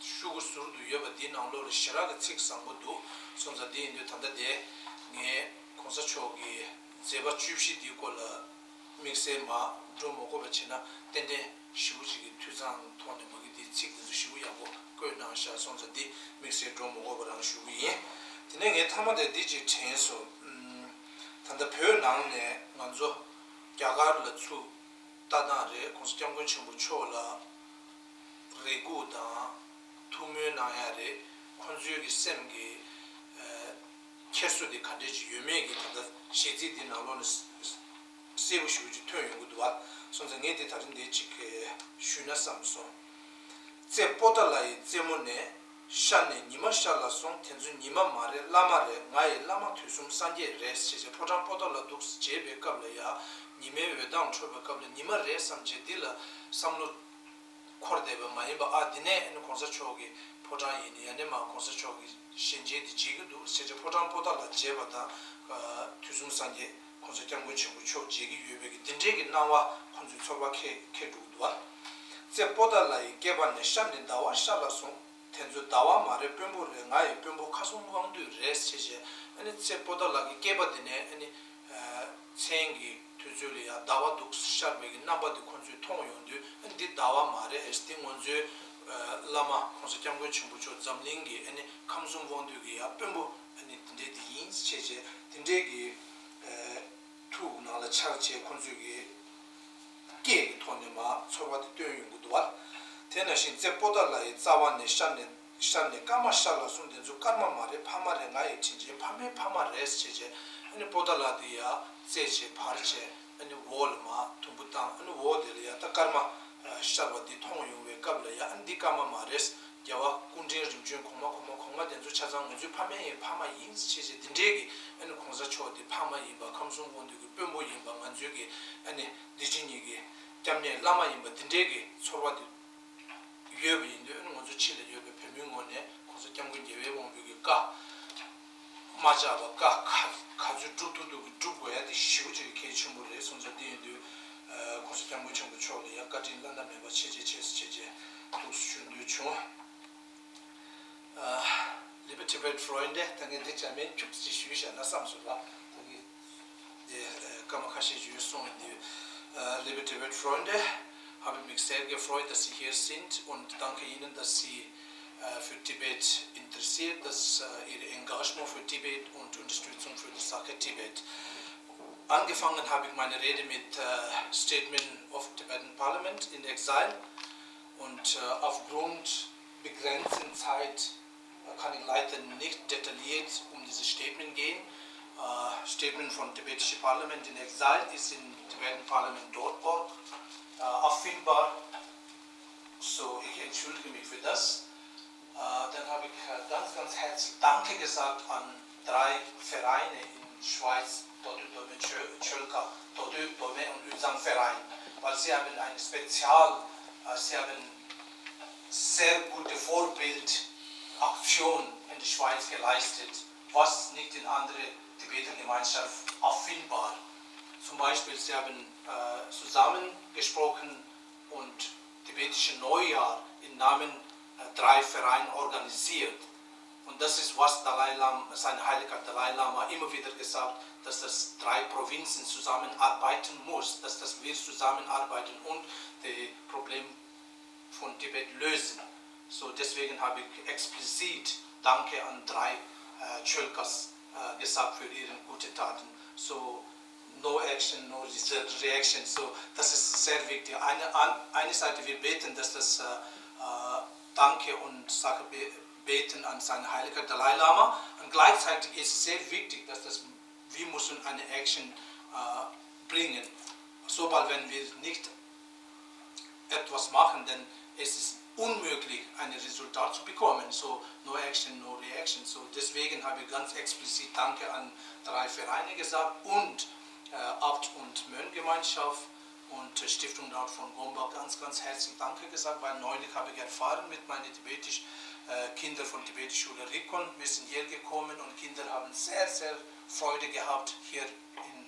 ཤོག་གུ་ཟུར་དུ་ཡོད་པ་འདིའི་ནང་ལོགས་ལ་ཞེ་དྲག་གི་ཚིག་བཟང་པོ་འདུག་སོང་ཙང་འདི་ཡིན་དུས་ད་ལྟ་དེ་ངས་༸གོང་ས་མཆོག་གི་མཛད་པ་བཅུ་བཞི་འདིའི་སྐོར་ལ་དམིགས་བསལ་མ་འགྲོ་མ་དགོས་པ་བྱས་ན་ཏན་ཏན་ཞེ་པོ་ཅིག་གི་འཐུས་ཚང་ཐོག་ནས་མ་གི་འདི་ཚིག་འདི་ཚོ་ཞེ་པོ་ཡག་པོ་བཀོད་གནང་ཤག་སོང་ཙང་འདི་དམིགས་བསལ་འགྲོ་མ་དགོས་པ་རང་ཞུ་གི་ཡིན། དེ་ནས་ངས་མཐའ་མ་དེ་འདི་ཅིག་དྲན་སོང་། ཨམ། ད་ལྟ་བོད་ནང་ནས་ང་ཚོ་རྒྱ་གར་ལ་ཚུར་ལྟ་སྟངས་རེད། ༸གོང་ས་༸སྐྱབས་མགོན་ཆེན་པོ་མཆོག་ལ་རེ་སྒུག་དང་ཐུགས་སྨོན་གནང་ཡ་རེད། ཁོང་ཚོའི་གི་སེམས་ཀྱི་ཨ་འཁྱེར་སོ་དེ་ག་འདྲས་ཅིག་ཡོད་མེད་ཀྱི་ད་ལྟ་གཞས་ཚིག་འདི་ནང་ལོགས་ནས་གསལ་པོ་ཞེ་པོ་ཅིག་ཐོན་ཡོང་གི་འདུག་བ། སོང་ཙང་ངས་དེ་ད་རིང་འདི་ཅིག་ཞུས་ན་བསམ་སོང་། རྩེ་པོ་ཏཱ་ལ་ཡི་རྩེ་མོ་ནས། ཤར་ནས་ཉི་མ་ཤར་ལ་སོང་། དེ་ཚོ་ཉི་མ་མ་རེད་བླ་མ་རེད། ང་ཡི་བླ་མ་དུས་གསུམ་སངས་རྒྱས་རེད་ཟེར་བྱས་ཕོ་བྲང་པོ་ཏཱ་ལ་འདུག་སེ་མཇལ་བའི་སྐབས་ལ་ཡ་ཉི་མའི་འོད་མདངས་འཕྲོ་བའི་སྐབས་ལ་ཉི་མ་རེད་བསམ་བྱས་འདི་ལ་བསམ་བློ་འཁོར་བསྡད་པ་མ་ཡིན་པ། ཨ་འདི་ནས་ཨ་ནི་༸གོང་ས་མཆོག་གི་ཕོ་བྲང་ཡིན། ཡ་ནས་མ་༸གོང་ས་མཆོག་གི་ཞལ་མཇལ་འདི་མཇལ་གྱི་འདུག་ཟེར་བྱས་ཕོ་བྲང་པོ་ཏཱ་ལ་མཇལ་བ་དང་དུས་གསུམ་སངས་རྒྱས་༸གོང་ས་༸སྐྱབས་མགོན་ཆེན་པོ་མཆོག་མཇལ་གྱི་ཡོད་པའི་གི་འདི་འདྲའི་གི་སྣང་བ་ཁོང་ཚོའི་ཚོར་བ་འཁྱེར་འཁྱེར་འགྲོ་གི་འདུག་བ། རྩེ་པོ་ཏཱ་ལ་ཡི་སྐེད་པ་ནས། ཤར་ནས་ཟླ་བ་ཤར་ལ་སོང་། དེ་ཚོ་ཟླ་བ་མ་རེད་དཔོན་པོ་རེད། ང་ཡི་དཔོན་པོ་ཁ་སྲུང་དབང་འདུས་རེད་ཟེར་བྱས། ཨ་ནི་རྩེ་པོ་ཏཱ་ལ་གི་སྐེད་པ་དེ་ནས་ཨ་ནི་མཚན་གྱི་དུས་ཚོད་ལ་ཡ་ཟླ་བ་འདུག་ཤར་བའི་གི་རྣམ་པ་དེ་ཁོང་ཚོས་མཐོང་ཡོང་དུས། ཨ་ནི་འདི་ཟླ་བ་མ་རེད། ཨེ་འདི་ང་ཚོའི་བླ་མ་༸གོང་ས་༸སྐྱབས་མགོན་ཆེན་པོ་མཆོག་འཛམ་གླིང་གི་ཨ་ནི་ཁམས་གསུམ་དབང་འདུས་ཀྱི་ཡ་དཔོན་པོ་ཨ་ནི་འདི་འདྲས་འདི་ཡིན་ཟེར་བྱས་འདི་འདྲས་ཀྱི་ཐུགས་ནང་ལ་འཆར་བྱས་ཁོང་ཚོས་ཀྱི་སྐད་ཀྱི་ཐོག་ནས་མར་ཚོར་བ་དེ་སྟོན་ཡོང་གི་འདུག་བ། དེ་ནང་བཞིན་རྩེ་པོ་ཏཱ་ལ་ཡི་རྩ་བ་ནས། ཤར་ནས་ཤར་ནས་སྐར་མ་ཤར་ལ་སོང་། དེ་ཚོ་སྐར་མ་མ་རེད་ཕ་མ་རེད། ང་ཡི་དྲིན་ཆེན་ཕ་མའི་ཕ་མ་རེད་ཟེར་བྱས། ཨ་ནི་པོ་ཏཱ་ལ་དེ་ཡར་རྩེད་བྱས་བར་བྱས། ཨ་ནི་འོག་ལ་མར་དུམ་བུ་བཏང་། ཨ་ནི་འོག་དེ་ལ་ཡ་ད་སྐར་མ་ གསར་བ་འདི་མཐོང་ཡོང་བའི་སྐབས་ལ་ཡ་ཨ་འདི་སྐར་མ་མ་རེད། རྒྱལ་བ་སྐུ་ཕྲེང་རིམ་བྱོན་གོང་མ་གོང་མ་གོང་མ་དེ་ཚོ་ཆ་ཚང་ང་ཚོའི་ཕ་མེས་ཡིན་ཕ་མ་ཡིན་ཞེས་བྱས་འདི་འདྲའི་གི་ཨ་ནི་གོང་ས་མཆོག་འདི་ཕ་མ་ཡིན་པ་ཁམས་གསུམ་དགོན་སྡེ་གི་དཔོན་པོ་ཡིན་པ་ང་ཚོའི་གི་ཨ་ནི་འདི་ཕྱི་གཉིས་ཀྱི་སྐྱབས་གནས་བླ་མ་ཡིན་པ་འདི་འདྲའི་གི་ཚོར་བ་འདི་ཡོད་པ་ཡིན་དུས་ཨ་ནི་ང་ཚོ་ཕྱི་ལ་ཡོད་པའི་བོད་མིའི་ངོས་ནས་གོང་ས་སྐྱབས་མགོན་རྒྱལ་བའི་དབང་པོའི་གི་བཀའ། མ་ཆག་པ་བཀའ་ག་ག་ཚོད་སྒྲུབ་ཐུབ་ཐུབ་ཀྱི་སྒྲུབ་དགོས་ཡ་དེ་ཞེ་པོ་ཅིག་གལ་ཆེན་པོ་རེད་སོང་ཙང་འདི་ཡིན་དུས་ཨ་གོང་ས་སྐྱབས་མགོན་ཆེན་པོ་མཆོག་ལ་ཡ་བཀའ་དྲིན་བླ་ན་མེད་པ་ཆེ་ཆེ་ཆེ་ཆེ་ཆེ་ཐུགས་སུ་ཆུད་འདོད་བྱུང་། ཨ། Liebe Tibet-Freunde, ད་ངས་འདི་བྱ་མིན་བཅུ་གཅིག་ཞུས་བཞག་ན་བསམ་སོང་ལ་ད་གི་འདི་ཨ་སྐར་མ་ཁ་ཤས་ཞུས་སོང་ཡིན་དུས། ཨ། Liebe Tibet-Freunde, habe mich sehr gefreut, dass Sie hier sind und danke Ihnen, dass Sie äh, für Tibet interessiert, dass äh, Ihr Engagement für Tibet und Unterstützung für die Sache Tibet. Angefangen habe ich meine Rede mit äh, Statement of Tibetan Parliament in Exile und äh, aufgrund begrenzten Zeit äh, kann ich leider nicht detailliert um dieses Statement gehen. Äh, Statement von tibetische Parlament in Exile ist in tibetan parliament dot org äh, auffindbar. So, ich entschuldige mich für das. Äh, dann habe ich äh, ganz, ganz herzlich Danke gesagt an drei Vereine in Schweiz, Todu Dome Chö- Chölka, Todu Dome und Üzang Verein, weil sie haben ein Spezial, äh, sie haben sehr gute Vorbildaktion in der Schweiz geleistet, was nicht in andere Tibeter Gemeinschaft auffindbar. Zum Beispiel, sie haben äh, zusammengesprochen und tibetische Neujahr im Namen äh, drei Vereine organisiert. Und das ist, was Dalai Lama, seine Heiligkeit Dalai Lama immer wieder gesagt, dass das drei Provinzen zusammenarbeiten muss, dass das wir zusammenarbeiten und die Problem von Tibet lösen. So, deswegen habe ich explizit Danke an drei äh, Chölkas äh, gesagt für ihre guten Taten. So, no action, no result, reaction. So, das ist sehr wichtig. Eine, an, eine Seite, wir beten, dass das äh, äh, Danke und Sache be- beten an seine Heiligkeit Dalai Lama. Und gleichzeitig ist es sehr wichtig, dass das, wir müssen eine Action äh, bringen. Sobald, wenn wir nicht etwas machen, denn es ist unmöglich, ein Resultat zu bekommen. So, no action, no reaction. So, deswegen habe ich ganz explizit Danke an drei Vereine gesagt und äh, Abt- und Mönchgemeinschaft und Stiftung Rat von Gomba ganz, ganz herzlich Danke gesagt, weil neulich habe ich erfahren mit meinen tibetisch, äh, Kindern von Tibetisch Schule Rikon, wir sind hier gekommen und Kinder haben sehr, sehr Freude gehabt, hier in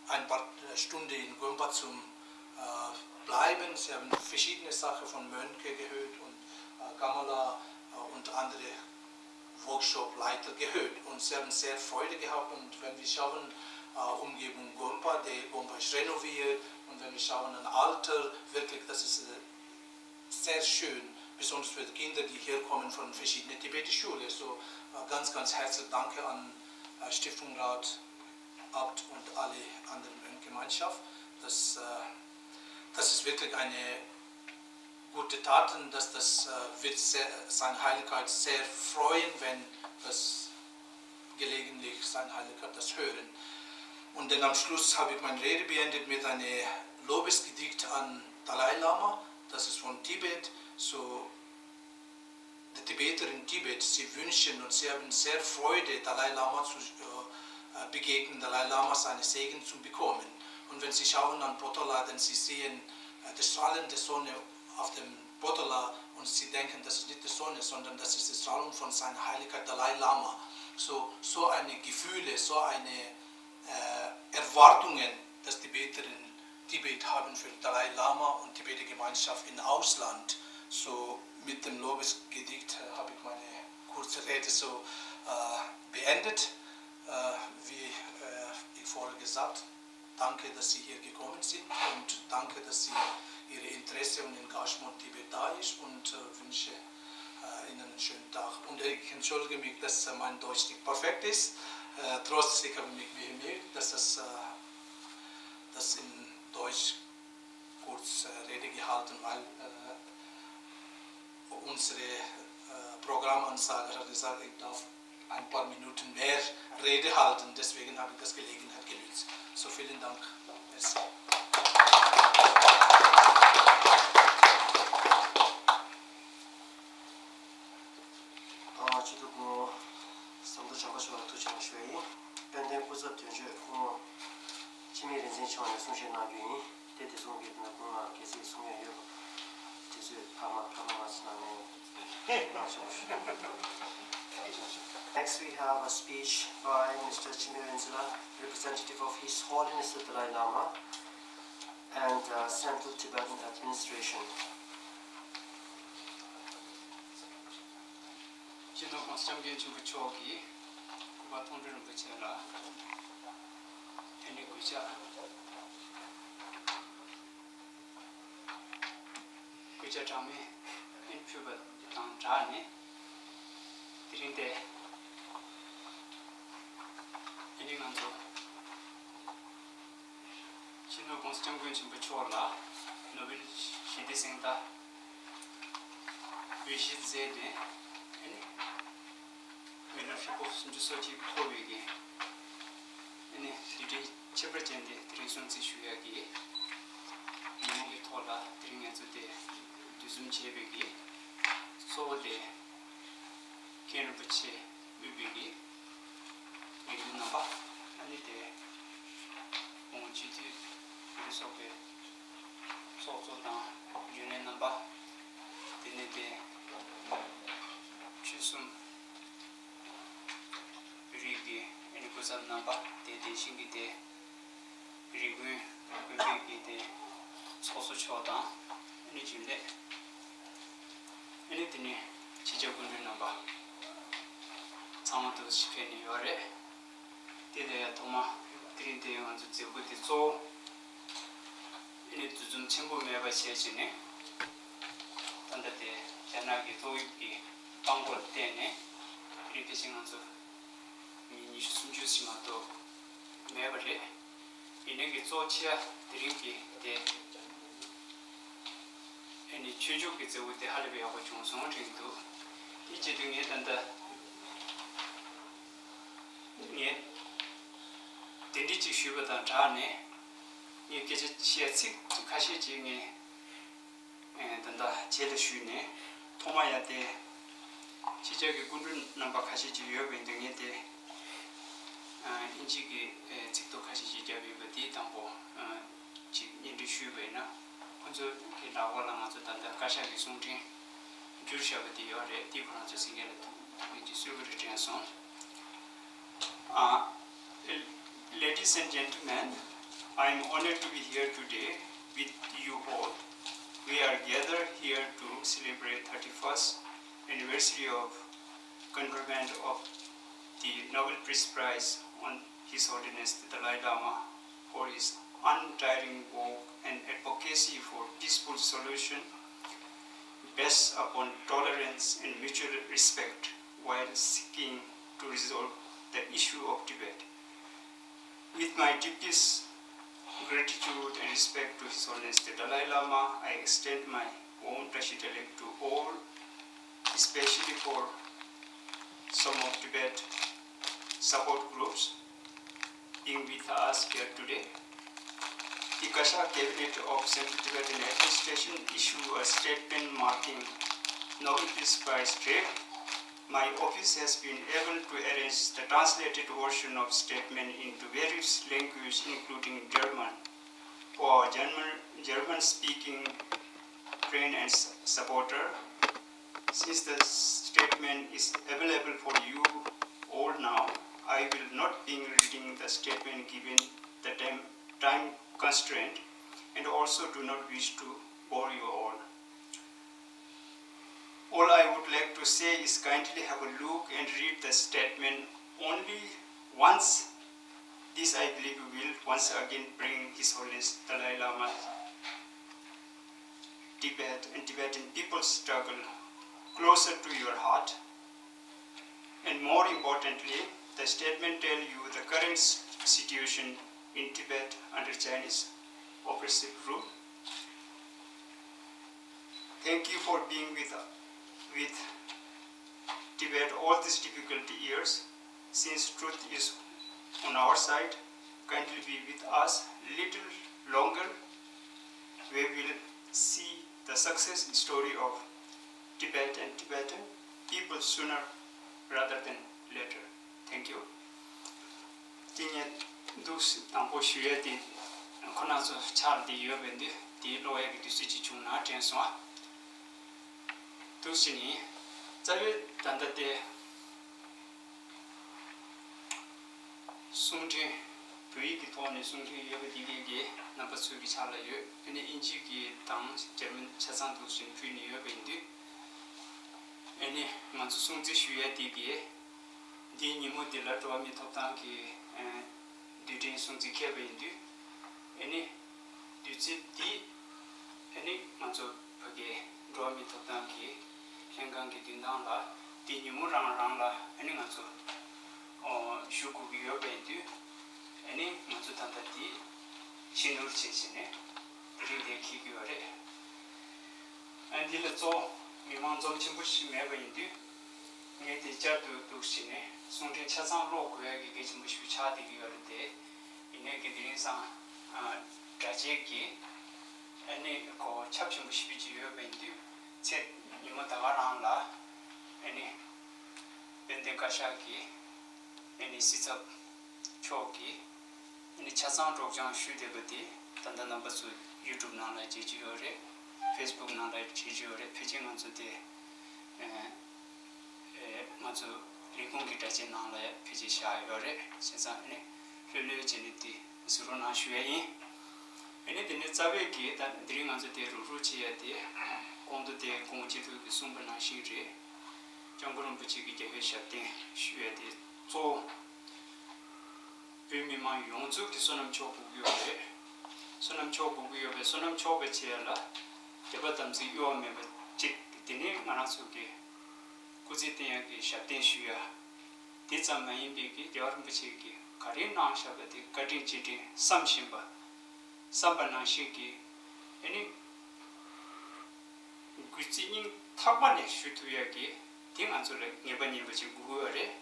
ein paar Stunden in Gomba zum äh, bleiben. Sie haben verschiedene Sachen von Mönche gehört und äh, Gamala äh, und andere Workshop-Leiter gehört. Und sie haben sehr Freude gehabt. Und wenn wir schauen, äh, Umgebung Gompa, der Gompa ist renoviert. Und wenn wir schauen an Alter, wirklich, das ist äh, sehr schön, besonders für die Kinder, die hier kommen von verschiedenen tibetischen Schulen. So äh, ganz, ganz herzlich danke an äh, Stiftung Rat, Abt und alle anderen Gemeinschaft. Das, äh, das ist wirklich eine gute Taten, dass das äh, wird sehr, seine Heiligkeit sehr freuen, wenn das gelegentlich seine Heiligkeit das hören. Und dann am Schluss habe ich meine Rede beendet mit einem Lobesgedicht an Dalai Lama, das ist von Tibet. So, die Tibeter in Tibet, sie wünschen und sie haben sehr Freude, Dalai Lama zu äh, begegnen, Dalai Lama seinen Segen zu bekommen. Und wenn sie schauen an Potala, dann sie sehen äh, die strahlende Sonne auf dem Potala und sie denken, das ist nicht die Sonne, sondern das ist die Strahlung von seiner Heiligkeit Dalai Lama. So, so eine Gefühle, so eine äh, Erwartungen, dass Tibeter in Tibet haben für Dalai Lama und Tibeter Gemeinschaft im Ausland. So, mit dem Lobesgedicht äh, habe ich meine kurze Rede so äh, beendet. Äh, wie äh, ich vorher gesagt, danke, dass Sie hier gekommen sind und danke, dass Sie Ihre Interesse und Engagement Tibet da ist und äh, wünsche äh, Ihnen einen schönen Tag. Und ich entschuldige mich, dass äh, mein Deutsch nicht perfekt ist. Äh, trotzdem habe ich mich bemüht, dass das, äh, das in Deutsch kurz äh, Rede gehalten, weil äh, unsere äh, Programmansager hat gesagt, ich darf ein paar Minuten mehr Rede halten. Deswegen habe ich das Gelegenheit genutzt. So, vielen Dank. Merci. Next, we have a speech by Mister Chimyo Rinzula, representative of His Holiness the Dalai Lama and uh, Central Tibetan Administration. སྤྱི་ནོར་༸གོང་ས་༸སྐྱབས་མགོན་ཆེན་པོ་མཆོག་གིས་སྐུ་པར་མཐོང་གྲོལ་རིན་པོ་ཆེ་ལ་ཨ་ནི་གུས་ཕྱག་གུས་ཕྱག་གྲངས་མེད་ཨ་ནི་ཕུལ་བ་དང་སྦྲགས་ནས། དེ་རིང་འདིར་ཨ་ནི་ང་ཚོ་སྤྱི་ནོར་༸གོང་ས་༸སྐྱབས་མགོན་ཆེན་པོ་མཆོག་ལ་ནོ་བེལ་ཞི་བདེ་གཟེངས་རྟགས་འབུལ་བཞེས་མཛད་ནས། ཨ་ནི་མི་ལོ་ཧྲིལ་པོ་སུམ་ཅུ་སོ་གཅིག་འཁོར་བའི་གི་ཨ་ནི་བདེ་སྐྱིད་ཁྱད་པར་ཅན་དེ་དེ་རིང་སྲུང་བརྩི་ཞུ་ཡག་གི་ཉིན་མོ་གི་ཐོག་ལ་དེ་རིང་ང་ཚོ་དེ་འདུ་འཛོམས་བྱས་པའི་གི་གཙོ་བོ་དེ་མཁན་རིན་པོ་ཆེ་དབུས་པའི་གི་ལས་འགུལ་རྣམ་པ། ཨ་ནི་དེ་ཁོང་སྤྱི་འཐུས་ཡུལ་ཚོགས་པའི་ཚོགས་གཙོ་དང་རྒྱུན་ལས་རྣམ་པ། དེ་ནས་དེ་ཆོལ་གསུམ་བོད་རིགས་ཀྱི་ཨ་ནི་སྐུ་ཚབ་རྣམ་པ། དེ་དེ་བཞིན་གྱི་དེ་རིགས་ཀུན་དགོན་པའི་གི་དེ་ཚོགས་གཙོ་མཆོག་དང་། ཨ་ནི་རྒྱུན་ལས། ཨ་ནི་དེ་ནས་ཕྱི་རྒྱལ་སྐུ་མགྲོན་རྣམ་པ་ཚང་མ་འདུ་ཞིག་ཕེབས་ནས་ཡོད་རེད། དེ་ལས་ཐོག་མ་དེ་རིང་དེ་ང་ཚོ་མཛད་སྒོ་དེ་གཙོ་བོ་ཨ་ནི་འདུ་འཛོམས་ཆེན་པོ་མེད་པ་བྱས་བྱས་ནས། ད་ལྟ་དེ་རྒྱ་ནག་གི་ཏོག་དབྱིབས་ཀྱི་གཏམ་བཟློས་བརྟེན་ནས་དེ་རིང་ཕལ་ཆེར་ང་ཚོ་མི་ཉི་ཤུ་སུམ་ཅུ་ཞིག་མ་གཏོགས་མེད་པ་རེད། ཡིན་ནའི་གི་གཙོ་ཆེ་དེ་རིང་གི་དེ་ཨ་ནི་ཆོས་ཕྱོགས་ཀྱི་མཛད་སྒོ་དེ་ཧ་ལས་པའི་ཡག་པོ་བྱུང་སོང་དྲན་འདུག་དེ་བྱེད་དུས་ངས་ད་ལྟ་ངས་གདན་འདྲེན་ཅིག་ཞུས་པ་དང་སྦྲགས་ནས། ངས་སྐད་ཆ་བཤད་ཚིག་ཁ་ཤས་ཅིག་ངས་ཨེ་ད་ལྟ་རྗེས་ལ་ཞུས་ནས། ཐོག་མ་ཡ་དེ་ཕྱི་རྒྱལ་གྱི་སྐུ་མགྲོན་རྣམ་པ་ཁ་ཤས་ཅིག་ཡོད་པ་ཡིན་དུས། ངས་དེ་ཨ་ཨིན་ཇི་གི་ཨེ་ཚིག་ཐོ་ཁ་ཤས་ཅིག་བརྒྱབ་ཡོད་པ་དེ་དང་པོ་ཨ་ཅིག་སྙན་སྒྲོན་ཞུས་པ་ཡིན་ན། ཁོ་ཚོ་གི་ལག་པ་ལ་ང་ཚོ་ད་ལྟ་བཀའ་ཤག་གི་གསུང་འཕྲིན་བསྒྱུར་བཞག་པ་དེ་ཡོད་རེད། དེ་ཁོ་རང་ཚོ་གསན་མཁན་ལ་ཐུགས་ཕན་གྱི་གསོལ་བ་རེ་དྲན་སོང་། Uh, ladies and gentlemen, I am honored to be here today with you all. We are gathered here to celebrate thirty-first anniversary of conferment of the Nobel Peace Prize on His Holiness the Dalai Lama for his untiring work and advocacy for peaceful solution based upon tolerance and mutual respect while seeking to resolve the issue of Tibet. With my deepest gratitude and respect to His Holiness the Dalai Lama, I extend my warm Tashi Delek to all, especially for some of Tibet support groups being with us here today. The Kashag Cabinet of Central Tibetan Administration issued a statement marking Nobel Peace Prize Day. My office has been able to arrange the translated version of statement into various languages, including German, for our German, German-speaking friend and s- supporter. Since the statement is available for you all now, I will not be reading the statement given the time, time constraint, and also do not wish to bore you all. All I would like to say is kindly have a look and read the statement only once. This, I believe, will once again bring His Holiness Dalai Lama, Tibet, and Tibetan people's struggle closer to your heart. And more importantly, the statement tell you the current s- situation in Tibet under Chinese oppressive rule. Thank you for being with, with Tibet all these difficult years. Since truth is on our side, kindly be with us little longer. We will see the success story of Tibet and Tibetan people sooner rather than later. Thank you. དེ་ངས་འདུག་སེ་དང་པོ་ཞུ་ཡ་དེ་ཁོ་ན་ཚོ་ཕྱག་དེ་ཡོད་པའི་འདི་དེ་ཀློག་ཡ་གི་དུས་ཚོད་ཅིག་བྱུང་ན་དྲན་སོང་ཨ། འདུག་སེ་ནི་ རྩ་བའི་ད་ལྟ་དེ་གསུང་འཕྲིན། བོད་ཡིག་གི་ཐོག་ནས་གསུང་འཕྲིན་ཡོད་པ་དེ་གས་ཀྱི་རྣམ་པ་ཚོའི་གི་ཕྱག་ལ་ཡོད། ཨ་ནི་ཨིན་ཇི་གི་དང་འཇར་མན་ཆ་ཚང་འདུག་བཞིན་ཕུལ་ནས་ཡོད་པ་ཡིན་དུས། ཨ་ནི་ང་ཚོ་སྲུང་བརྩི་ཞུ་ཡ་དེ་གས་འདིའི་ཉིན་མོ་འདི་ལ་འགྲོ་བ་མིའི་ཐོབ་ཐང་གི་ཨ་རྡུལ་ཕྲན་སྲུང་བརྩི་འཁེལ་བ་ཡིན་དུས། ཨ་ནི་དུས་ཚོད་འདི་ཨ་ནི་ང་ཚོ་ཕ་གིའི་འགྲོ་བ་མིའི་ཐོབ་ཐང་གི་ལྷན་ཁང་གི་མདུན་ཐང་ལ་འདི་ཉིན་མོ་རང་རང་ལ་ཨ་ནི་ང་ཚོ་ཨོ་ཞུ་དགོས་ཀྱི་ཡོད་པ་ཡིན་དུས། ཨ་ནི་ང་ཚོ་ད་ལྟ་འདི་ཕྱི་ནུར་བྱས་བྱས་ནས་དེ་རིང་འདིར་འཁེལ་གྱི་ཡོད་རེད། ཨ་འདི་ལ་གཙོ་བོ་མི་མང་འཛོམས་ཆེན་པོ་ཞིག་མེད་པ་ཡིན་དུས། ངས་དེ་བསྐྱར་དུ་འདུག་བྱས་ནས་གསུང་འཕྲིན་ཆ་ཚང་ཀློག་དགོས་ཡ་གི་གལ་ཆེན་པོ་ཞིག་ཆགས་བསྡད་ཀྱི་ཡོད་རེད་དེ། ཡིན་ནའི་གི་དེ་རིང་སང་ཨ་དྲ་རྒྱའི་གི་ཨ་ནི་གོ་ཁྱབ་ཆེན་པོ་ཞེ་པོ་ཅིག་ཡོད་པ་ཡིན་དུས། ཚེ་ཉིན་མོ་ད་ག་རང་ལ་ཨ་ནི་དཔལ་ལྡན་བཀའ་ཤག་གི་ཨ་ནི་སྲིད་ཚབ་མཆོག་གིས་ཨ་ནི་ཆ་ཚང་སྒྲོག་སྦྱང་ཞུས་བསྡད་པ་དེ་ད་ལྟ་རྣམ་པ་ཚོ་ཡུ་ཊུབ་ནང་ལ་མཇལ་རྒྱུ་ཡོད་རེད། ཕེ་སི་བུག་ནང་ལ་མཇལ་རྒྱུ་ཡོད་རེད། ཕལ་ཆེར་ང་ཚོ་དེ་ཨ་ཨེ་ང་ཚོ་ལས་ཁུངས་ཀྱི་དྲ་རྒྱའི་ནང་ལ་ཕལ་ཆེར་བཞག་ཡོད་རེད། བྱས་ཙང་ཨ་ནི་ལྷོད་ལྷོད་བྱས་ནས་དེ་གཟིགས་རོགས་གནང་ཞུ་ཡ་ཡིན། ཨ་ནི་དེ་ནས་རྩ་བའི་གི་ད་དེ་རིང་ང་ཚོ་དེ་རུབ་རུབ་བྱེད་ཡ་དེ་གོང་དུ་དེ་གོང་སྤྱི་འཐུས་ཀྱིས་གསུངས་པ་ནང་བཞིན་རེད། སྐྱབས་མགོན་རིན་པོ་ཆེ་གི་རྒྱབ་སྐྱོར་ཞབས་བརྟན་ཞུ་ཡ་དེ་གཙོ་བོ་བོད་མི་མང་ཡོངས་རྫོགས་ཀྱི་བསོད་ནམས་འཆོར་དགོས་ཀྱི་ཡོད་རེད། བསོད་ནམས་འཆོར་དགོས་ཀྱི་ཡོད་པས། བསོད་ནམས་འཆོར་བ་བྱེད་ཡ་ལ་དད་པ་དམ་ཚིག་གཡོ་བ་མེད་པ་གཅིག་དེ་ནས་ང་རང་ཚོ་གི་སྐུ་ཚེ་བརྟན་ཡག་གི་ཞབས་བརྟན་ཞུ་ཡ། དེ་ཙམ་མ་ཡིན་པའི་གི་རྒྱལ་བ་རིན་པོ་ཆེ་གིས་ག་རེ་གནང་བཞག་པ་དེ་བཀའ་དྲིན་རྗེས་དྲན་བསམ་བཞིན་པ། བསམ་པ་ནང་བཞིན་གྱི་ཨ་ནི་གུས་བརྩི་སྙིང་ཐག་པ་ནས་ཞུ་ཐུབ་ཡག་གི་དེ་ང་ཚོ་ལ་ངེས་པ་ཉན་པ་ཅིག་དགོས་ཀྱི་ཡོད་རེད།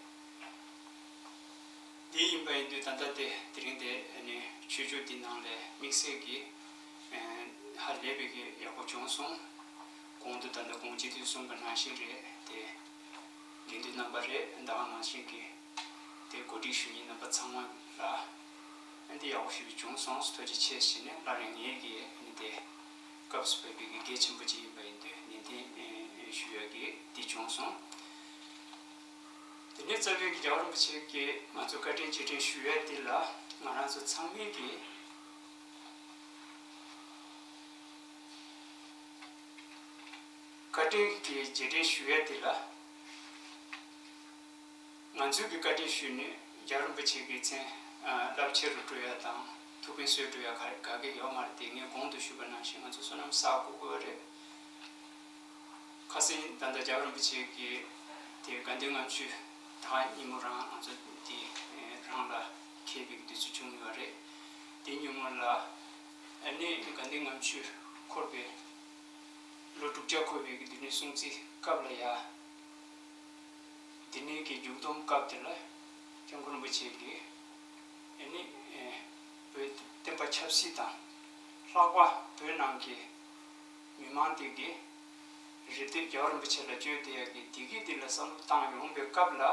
དེ་ཡིན་པ་ཡིན་དུས་ད་ལྟ་དེ་དེ་རིང་དེ་ཨ་ནི་ཆོས་ཕྱོགས་འདི་ནང་ལ་དམིགས་བསལ་གྱི་ཧ་ལས་པའི་གི་ཡག་པོ་བྱུང་སོང་། གོང་དུ་ད་ལྟ་གོང་སྤྱི་འཐུས་གསུངས་པ་ནང་བཞིན་རེད་དེ། དགེ་འདུན་རྣམ་པ་རེད། ད་ག་ནང་བཞིན་གྱི་དེ་གོ་སྒྲིག་ཞུ་མཁན་རྣམ་པ་ཚང་མ་ལ་ཨ་འདི་ཡག་པོ་ཞེ་པོ་བྱུང་སོང་། ཐུགས་རྗེ་ཆེ་ཞུས་ནས་སླར་ཡང་ངས་ཀྱི་ཨ་ནི་དེ་སྐབས་སུ་བབས་པའི་གི་གལ་ཆེན་པོ་ཅིག་ཡིན་པ་ཡིན་དུས་ནན་ཏན་ཨེ་ཞུ་ཡག་གི་འདི་བྱུང་སོང་། དེ་ནས་རྩ་བའི་གི་རྒྱལ་བ་རིན་པོ་ཆེ་གིས་ང་ཚོ་བཀའ་དྲིན་རྗེས་དྲན་ཞུ་ཡག་འདི་ལ་ང་རང་ཚོ་ཚང་མས་ཀྱི་བཀའ་དྲིན་གྱི་རྗེས་དྲན་ཞུ་ཡག་འདི་ལ། ང་ཚོས་ཀྱི་བཀའ་དྲིན་ཞུས་ནས་རྒྱལ་བ་རིན་པོ་ཆེ་གི་མཚན་ཨ་རླབས་ཆེ་རུ་འགྲོ་ཡ་དང་ཐུགས་ཕན་གསོས་འགྲོ་ཡ་ག་ག་གེ་ཡོད་མ་རེད་དེ། ངས་གོང་དུ་ཞུས་པ་ནང་བཞིན་ང་ཚོ་བསོད་ནམས་བསགས་དགོས་ཀྱི་ཡོད་རེད། ཁ་སང་ད་ལྟ་རྒྱལ་བ་རིན་པོ་ཆེ་གི་དེ་དགའ་ལྡན་ལྔ་མཆོད་ད་ཉིན་མོ་རང་ང་ཚོ་དེ་རང་ལ་འཁེལ་བའི་དུས་ཚོད་བྱུང་ཡོད་རེད། དེ་ཉིན་མོ་ལ་ཨ་ནི་དགའ་ལྡན་ལྔ་མཆོད་འཁོར་བའི་ལོ་དྲུག་བརྒྱ་འཁོར་བའི་དུས་དྲན་སྲུང་བརྩིའི་སྐབས་ལ་ཡ། དེ་ནས་ཀྱི་མཇུག་སྡོམ་སྐབས་དེ་ལ་སྐྱབས་མགོན་རིན་པོ་ཆེ་གིས་ཨ་ནི་ཨེ་བོད་བསྟན་པ་ཆབ་སྲིད་དང་ལྷག་པར་བོད་ནང་གི་མི་མང་དེ་གི་རེ་འདོད་རྒྱལ་བ་རིན་པོ་ཆེ་ལ་བཅོལ་བསྡད་ཡག་གི་བདེ་སྐྱིད་དེ་ལ་བསམ་བློ་བཏང་ཡོང་པའི་སྐབས་ལ་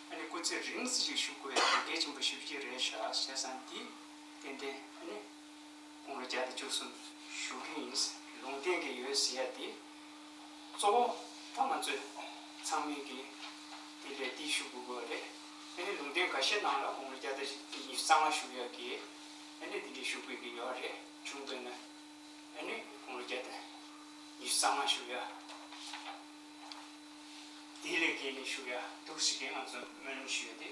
ཨ་ནི་སྐུ་ཚེ་རིང་ཙམ་ཞིག་བཞུགས་དགོས་ཡག་གི་གལ་ཆེན་པོ་ཞེ་པོ་ཅིག་རེད་ཤག་བྱས་ཙང་དེ་ཏན་ཏན་ཨ་ནི། དགུང་ལོ་བརྒྱ་དང་བཅུ་གསུམ་བཞུགས་ཀྱི་ཡིན། ལུང་བསྟན་གྱི་ཡོད་ཟེར་ཡ་དེ་གཙོ་བོ་ད་ང་ཚོས་ཚང་མས་ཀྱི་དེ་ལས་འདི་ཞུ་དགོས་དགོས་རེད། དེ་ནས་ལུང་བསྟན་འགའ་ཤས་ནང་ལ་དགུང་ལོ་བརྒྱ་དང་ཉི་ཤུ་རྩ་ལྔ་བཞུགས་ཡ་གི་ཨ་ནི་དེ་འདྲའི་ཞུ་དགོས་ཀྱི་ཡོད་རེད། བྱུང་དོན་ན་ཨ་ནི་དགུང་ལོ་བརྒྱ་དང་ཉི་ཤུ་རྩ་ལྔ་བཞུགས་ཡ། དེ་ལས་བརྒལ་ནས་ཞུ་ཡ་འདུག་ཟེར་མཁན་ང་ཚོ་སྨོན་ལམ་ཞུ་ཡ་དེ།